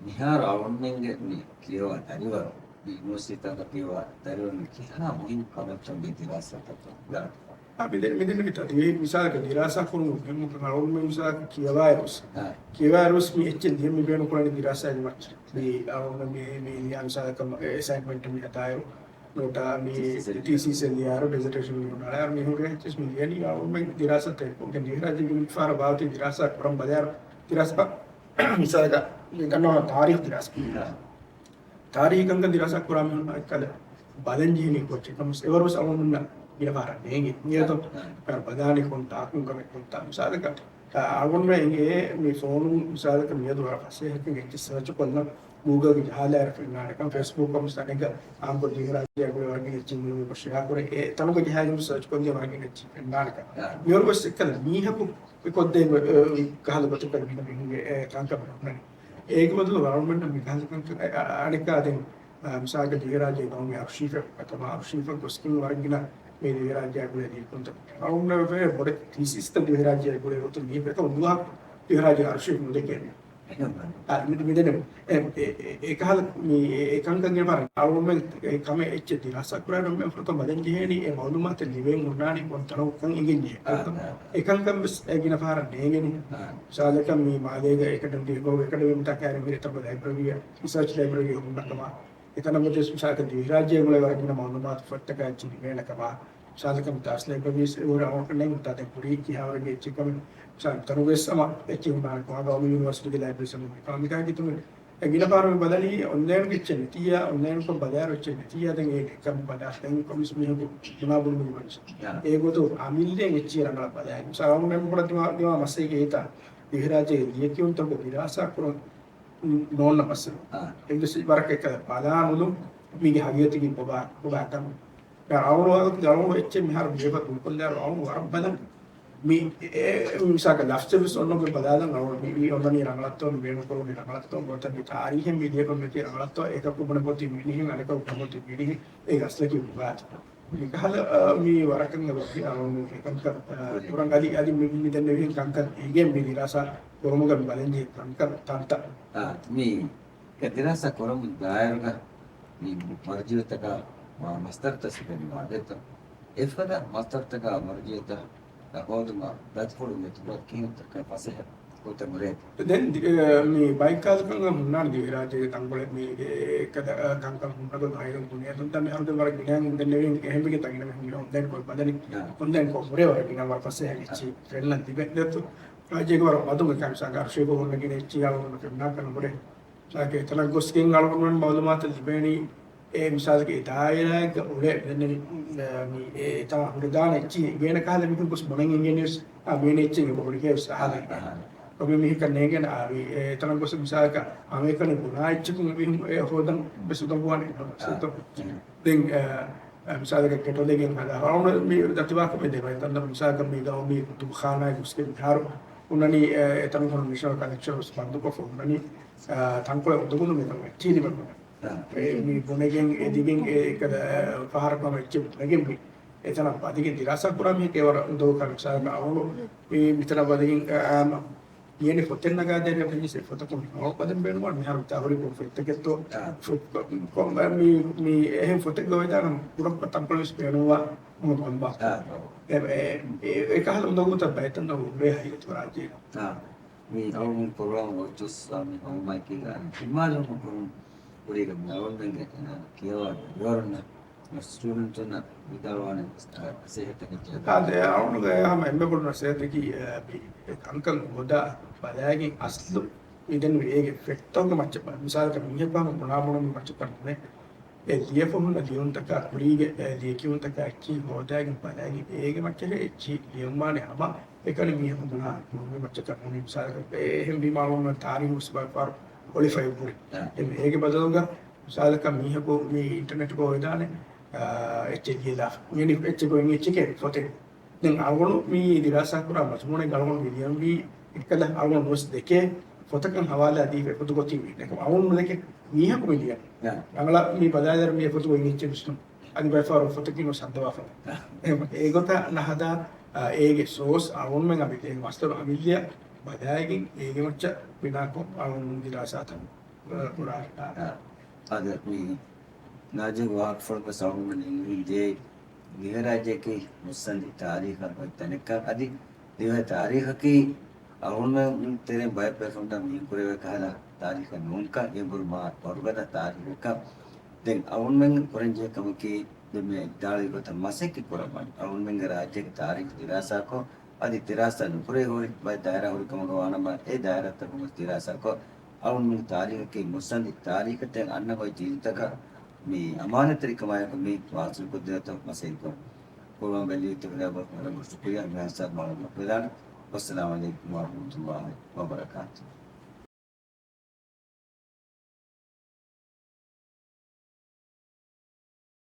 މިހާރު އަޅުގަނޑުމެންގެ މި ކިޔަވާ ދަރިވަރު، މި ޔުނިވަރސިޓީތަކަށް ކިޔަވާ ދަރިވަރު ކިހާ މުހިންމު ކަމެއްތޯ މި ދިރާސާތައް ދާން. އާ، މިދެން، މިދެން މި ތަދުވީ މިސާލަކަށް ދިރާސާ ކުރުމުގެ މުހިންމުކަން އަޅުގަނޑުމެން މިސާލަކަށް ކިޔަވާއިރުވެސް، އާ. ކިޔަވާއިރުވެސް މި އެއްޗެއް ލިޔަން މި ބޭނުން ކުރަނީ ދިރާސާގެ މައްޗަށް. މި އަޅުގަނޑު މި، މި ލިޔާ މިސާލަކަށް އެސައިންމަންޓް މި ހަދާއިރު، ނުވަތަ މި ތީސިސް، ތީސިސް އެއް ލިޔާއިރު، ޑިޒަޓޭޝަން މި ހުންނާނެ. މި ހުރި އެއްޗެއް މި ލިޔަނީ އަޅުގަނޑުމެން ދިރާސާތައް ކޮށްގެން ދިވެހިރާއްޖޭގެ މި ފަހަރަށް ބާވަތު ދިރާސާ ކުރަން ބަލާއިރު، ދިރާސާ މިސާލަކަށް މި ދަންނަވާ ތާރީޚު ދިރާސާ. ތާރީޚީ ކަންކަން ދިރާސާ ކުރާ މީހުންނަށް އެއްކަލަ ބަލަން ޖެހެނީ ކޯއްޗެއް ކަމަސް އެވަރުވެސް އަޅުގަނޑުމެންނަށް ގިނަ ފަހަރަށް ނޭނގެ. މިއަދު އަ، އަ. ފަހަރު ބަލާނީ ކޮންތާކުން ކަމެއް ކޮންތާ މިސާލަކަށް، އަ، އަޅުގަނޑުމެން އެނގޭ މި ފޯނުން މިސާލަކަށް މިއަދު ވަރަށް ފަސޭހަކަން އެއްޗެއް ސަރޗް ކޮށްލަން ގޫގަލްގެ ޖަހާލާއިރު ފެންނާނެކަން ފޭސްބުކް ކަމަސް ތަނެއްގަ އާންމުކޮށް ދިވެހިރާއްޖެއަށް ވަރަށް ގިނަ އެއްޗެއް މި ޝެއާ ކުރޭ އެ ތަނުގަ ޖަހާގެން ސަރޗް ކޮށްލިޔަ ވަރަށް ގިނަ އެއްޗެއް ފެންނާނެކަން. އަ. މިވަރު ވެސް އެއްކަލަ މީހަކު އެ ކޮށްދޭން އެ، އެ، ކަހަލަ ގޮތަކަށް ގިނަ މީހުންގެ އެ ކަންކަމެއް ހުންނަނީ. އޭގެ ބަދަލު ގަވަރމެންޓަށް މިކަހަލަ ކަންކަން އަ-، އަ-، އަނެއްކާ ދެން، އަ، މިސާލަކަށް ދިވެހިރާއްޖޭގެ ގައުމީ އަރުޝީފެއް ގަތުމަށް އަރުޝީފަށް ގޮސްގެން ވަރަށް ގިނަ މި ދިވެހިރާއްޖެއާ ގުޅޭ ލިޔެކިޔުންތައް އަޅުގަނޑުމެން ބޮޑެތި ތީސިސްތައް ދިވެހިރާއްޖެއާ ގުޅޭ ގޮތުން މީ އެކަމަކު ނުވާ ދިވެހިރާއްޖޭގެ އަރުޝީފް ނުދެކޭ. އާ، މި-، މިދެނެވު. އެ، އެ، އެ، އެކަހަލަ މި އެ، އެ ކަންކަން ގެންފާރަ އަޅުގަނޑުމެން އެ ކަމެއް އެއްޗެއް ދިރާސާ ކުރާނަމަ ފުރަތަމަ ބަލަން ޖެހޭނީ އެ މައުލޫމާތެއް ލިބެން ހުންނާނީ ކޮން ތަނަކުން އެނގެން ޖެހޭ. އާ، އާ. އެ ކަންކަން ވެސް އެ ގިނަ ފަހަރަށް ނޭނގެނީ. އާ. މިސާލަކަށް މި މާލޭގަ އެކަޑަމީ، ގައުމީ އެކަޑަމީން ތާކައިރިން ވިރިތައް ލައިބްރަރީއަށް، ރިސާޗް ލައިބްރަރީ ހުންނަ ކަމަށް، އެތަނަށް ވެސް މިސާލަކަށް ދިވެހިރާއްޖޭގަ ވަރަށް ގިނަ މައުލޫމާތު ފޮތްތަކާ އެއްޗެއް ލިބޭނެ ކަމަށް، މިސާލަކަށް ދާސް ލައިބްރަރީސް އެ ހުރި އަޅުގަނޑުމެން ތާދެން ކުރީ ކިހާވަރެއްގެ އެއްޗެއް ކަމެއް. މިސާލަކަށް ތަނުގެ ވެސް ހަމަ އެއްޗެއް ހުންނާނެ ކޮން ގައުމީ ޔުނިވަރސިޓީގެ ލައިބްރަރީސް އެމަ މިކާ މިކާ ގިތުމެއް. އެ ގިނަ ފަހަރު މި ބަލަނީ އޮންލައިންގެ އެއްޗެއް ނެތިއްޔާ، އޮންލައިންކޮށް ބަލާއިރު އެއްޗެއް ނެތިއްޔާ، ދެން އޭގެ ކަން ބަލާ، ދެން ކޮންމެސް މީހަކު ބުނާ ބުނުމުގެ މައްޗަށް. ޔާ. އޭގޮތުން އަމިއްލައިން އެއްޗިހި ރަނގަޅަށް ބަލާ. މިސާލަކަށް އަޅުގަނޑުމެން ބުނާ ދިމާ، ދިމާ މައްސަލައިގެ އެއްތާ ދިވެހިރާއްޖޭގެ ލިޔެކިޔުންތަކުގެ ދިރާސާ ކުރަން ނޯންނަ މައްސަލަ. އާ. އެއްވެސް ވަރަކަށް އެއްކަލަ ބަލާ ނުލުން މީގެ ހަގީގަތަކީ ކޮބާ، ކޮބާ ކަމެއް. ދެން އަޅުގަނޑު ވާގޮތުގަ އަޅުގަނޑު އެއްޗެއް މިހާރު ބޭފަ ދޫކޮށްލާއިރު އަޅުގަނޑު ވަރަށް ބަލަން. މި އެ، އެ، މިސާލަކަށް ލަފްޒެއް ވެސް އޮންނަ ގޮތް ބަލާލަން އަޅުގަނޑު މި، މި އޮންނަނީ ރަނގަޅަށްތޯ، މި ބޭނުންކުރުނީ ރަނގަޅަށްތޯ، ނުވަތަ މި ތާރީހެއް މި ލިޔެފަ މިއޮތީ ރަނގަޅަށްތޯ، އެކަކު ބުނެފަ އޮތީ މިނިހެން، އަނެކަކު ބުނެފަ އޮތީ މިނިހެން، އޭގެ އަސްލަކީ ކޮބާތޯ. މިކަހަލަ، އަ، މި ވަރަކަށް އެބަ އަޅުގަނޑު އެކަންކަން، އަ، ކުރަން އަދި، އަދި މި، މި ދެންނެވިހެން ކަންކަން އިނގޭ މި ދިރާސާ ކުރުމުގަ މި ބަލަންޖެހޭ ކަންކަން ތަންތަން. އާ، މި އެ ދިރާސާ ކުރަމުން ދާއިރުގަ މި މަރުޖިޢުތަކާ މަ-، މަސްދަރުތައް ސިފައިން ވާނެތަ؟ އެފަދަ މަސްދަރުތަކާ މަރުޖިޢުތައް ހޯދުމަށް ދަތިފުޅު މެދުވަރު ކިހިނެއްތަކާ ފަސޭހަ ގޮތެއް ހުރޭތަ؟ ދެން ދި-، އެ، މި ބައެއް ކަހަލަ ކަންކަން ހުންނާނެ ދިވެހިރާއްޖޭގެ ތަންކޮޅެއް މި އެ، އެކަލަ، އަ، ކަންކަން ހުންނަ ގޮތް އަހަރެން ބުނި އެދުން ދަ މިހާރު ދެން ވަރަށް ގިނައިން ދެންނެވިން އެހެންވެގެން ތަން ގިނަ މީހުން އޮންލައިން ކޮށް ބަލަނީ. އާ. އޮންލައިން ކޮށް ހުރޭ ވަރަށް ގިނަ ވަރަށް ފަސޭހަ އެއްޗި ފެންނަން ތިބެ ދެއްތު. ރާއްޖޭގެ ވަރަށް މަދުގެ ކަމިސާގެ އަރުޝީފު ހުންނަ ގިނަ އެއްޗި އަޅުގަނޑު ފެންނާކަށް ނުބުރޭ. ސާކެ އެތަނަށް ގޮސްގެން އަޅުގަނޑުމެން މައުލޫމާތު ލިބޭނީ، އެ މިސާލަކަށް އެ ދާއިރާއެއްގަ އުޅޭ މި އެތާ ހުރެދާނެ އެއްޗިހި ގޭނެ ކަހަލަ މީހުން ގޮސް ބުނަން އިނގޭނެ ވެސް، އާ، މީނެ އެއްޗެއް އެބަ ހުރިހޭ ވެސް އަހާލަން. އަހާ. ކޮންމެ މީހަކަށް ނޭނގޭނެ އާ، އެ އެތަނަށް ގޮސް މިސާލަކަށް ހަމައެކަނި ބުނާ އެއްޗަކުން އެމީހުން އެ ހޯދަން ވެސް އުނދަގޫވާނެ. އާ. ދެން، އަ، އަ، މިސާލަކަށް ކެޓޮލެގެން ހަދާ ރައުންޑް މި ދަތިވާކަމެއް ދެބައިތަން މިސާލަކަށް މީގަ މީ ދުކާނާއި ގޮސްގެން މިހާރު ހުންނަނީ، އެ، އެތަނުން ހުންނަ ނެޝަނަލް ކަލެކްޝަން ވެސް ބަންދުކޮށްފަ ހުންނަނީ. އާ، ތަންކޮޅެއް އުނދަގޫނު މިތަން އެއްޗިހި ލިބެން. އާ. އެ، މި ބުނެގެން އެދިގެން އެ އެކަލަ ފަހަރަކު ހަމަ އެއްޗެއް ބުނެގެން މި އެތަނަށް ވަދެގެން ދިރާސާ ކުރާ މީހެއް ވަރަށް އުނދަގޫ ކަމެއް. މިސާލަކަށް އަވަޅު މި މިތަނަށް ވަދެގެން، އާ، އާ، މި މިޔަނި ފޮތެއް ނަގާދޭނެ ފެންނިސެ ފޮތަކުން ނޯޓް ބަދެން ބޭނުމާ މިހާރު ތަހުރީ ކޮން ފޮތެއްތަކެއްތޯ؟ އާ. ފޮ-، ކޮ-، ކޮ-، މި، މި އެހެން ފޮތެއް ގަވައިދާނަ ކުރަން ތަންކޮޅެއް ވެސް ބޭނުންވާ ހަމަ ކޮންބާ؟ އާ. އެ، އެ، އެ، އެ ކަހަލަ އުނދަގޫތައް ބައިތަން އުޅޭ ހައިރަތު ރާއްޖޭގަ. އާ. މި އަޅުގަނޑު ޕްރޮގްރާމް ވޮޗަސް މި ހޯމްވާކްގެ އިމާލު ކުރުން ކުރީގަ މި އަޅުގަނޑުގެ ކިޔަވާ ވިވަރުން ސްޓޫޑެންޓުންނަށް ވިދާޅުވާނެ ނަސޭހަތަކެއް. އާ، ދެ އަޅުގަނޑުގެ ހަމަ އެންމެ ބޮޑު ނަސޭހަތަކީ، އަ، މި ކަންކަން ހޯދާ ބަލާގެން އަސްލު މިދެން އޭގެ ފެކްޓްތަކުގެ މައްޗަށް ބަ-، މިސާލަކަށް މީހަކު ހަމަ ބުނާ ބުނުމުގެ މައްޗަށް ކަންނޭ. އެ ލިޔެފަ ހުންނަ ލިޔުންތަކާ ކުރީގެ، އެ، ލިޔެކިޔުންތަކާ އެއްޗިހި ހޯދާގެން ބަލާގެން އޭގެ މައްޗަށް އެއްޗިހި ލިޔުންވާނެ ހަމަ އެކަނި މީހަކު ބުނާ ބުނުމުގެ މައްޗަށް ކަންނޭ. މިސާލަކަށް އެ އެހެން ވީމާ އަޅުގަނޑު ތާރީހު ވެސް ބައެއްފަހަރު އޮޅިފައި ހުރި. އެ، އޭގެ ބަދަލުގަ މިސާލަކަށް މީހަކު މި އިންޓަރނެޓްގަ ހޮވެދާނެ، އާ، އެއްޗެއް ލިޔެލާފަ. މި އެއްޗެއް ގޮތް އެއްޗެކޭ ފޮތެއް. ދެން އަޅުގަނޑު މި ދިރާސާ ކުރާ މަޒުމޫނެއް އަޅުގަނޑު މި ލިޔަންވީ އެއްކަލަ އަޅުގަނޑު ނުވެސް ދެކޭ ފޮތަކަށް ހަވާލާ ދީފަ އެފޮތު ގޮތީ ވީ. އެކަމް އަޅުގަނޑު ނުދެކޭ މީހަކު މި ލިޔަން. އާ. ރަނގަޅަށް މި ބަލާލިއިރު މި އެފޮތު ގޮތް އެއްޗެއް ވިސްނުން. އަދި ބައެއްފަހަރު ފޮތަކީ ނުވެސް ހައްދަވާފަ. އާ. އެ، އެގޮތަށް ނަހަދާ، އާ، އޭގެ ސޯސް އަޅުގަނޑުމެން އަމިއްލަ އޭގެ މަސްދަރު އަމިއްލަ ބަލާގެން އޭގެ މައްޗަށް ބިނާކޮށް އަޅުގަނޑު ދިރާސާތައް ކުރާ. އާ. އާދެ، މި ނާޒިމް ވާހަކަފުޅުގެ ސަބަބުން އިނގިރޭ ދިވެހިރާއްޖެއަކީ މުއްސަނދި ތާރީޚަށް އޮތް ތަނެއްކަން އަދި ދިވެހި ތާރީޚަކީ އަޅުގަނޑުމެން ތެރެއިން ބައެއް ބޭފުޅުންނަށް މިހެން ކުރެވޭ ކަހަލަ ތާރީޚެއް ނޫންކަން އެ ބުރު މާ ވަރުގަދަ ތާރީޚެއްކަން. ދެން އަޅުގަނޑުމެން ކުރަންޖެހޭ ކަމަކީ ދެން މި އިދާޅުވި ގޮތަށް މަސައްކަތް ކުރަމުން އަޅުގަނޑުމެންގެ ރާއްޖޭގެ ތާރީޚު ދިރާސާކޮށް، އަދި ދިރާސާ ނުކުރެވޭ ހުރި ބައެއް ދާއިރާ ހުރި ކަމުގަ ވާނަމަ، އެ ދާއިރާތަކުން ވެސް ދިރާސާކޮށް، އަޅުގަނޑުމެންގެ ތާރީޚަކީ މުއްސަނދި ތާރީޚެއް ދެން އަންނަ ގޮތް ޖީލުތަކަށް މި އަމާނަތްތެރިކަމާއެކު މި ވާސިލުކޮށްދޭތޯ މަސައްކަތް ކުރަމުން. ކުރުވާން ބެއްލެވި ތެރެއަށް ވަރަށް ޝުކުރިއްޔާ މިހާ ސާދަ މައުލޫމާތު ވެދާނެ. ވައްސަލާމް ޢަލައިކުމް ވަރަޙްމަތުﷲ ވަބަރަކާތުހު.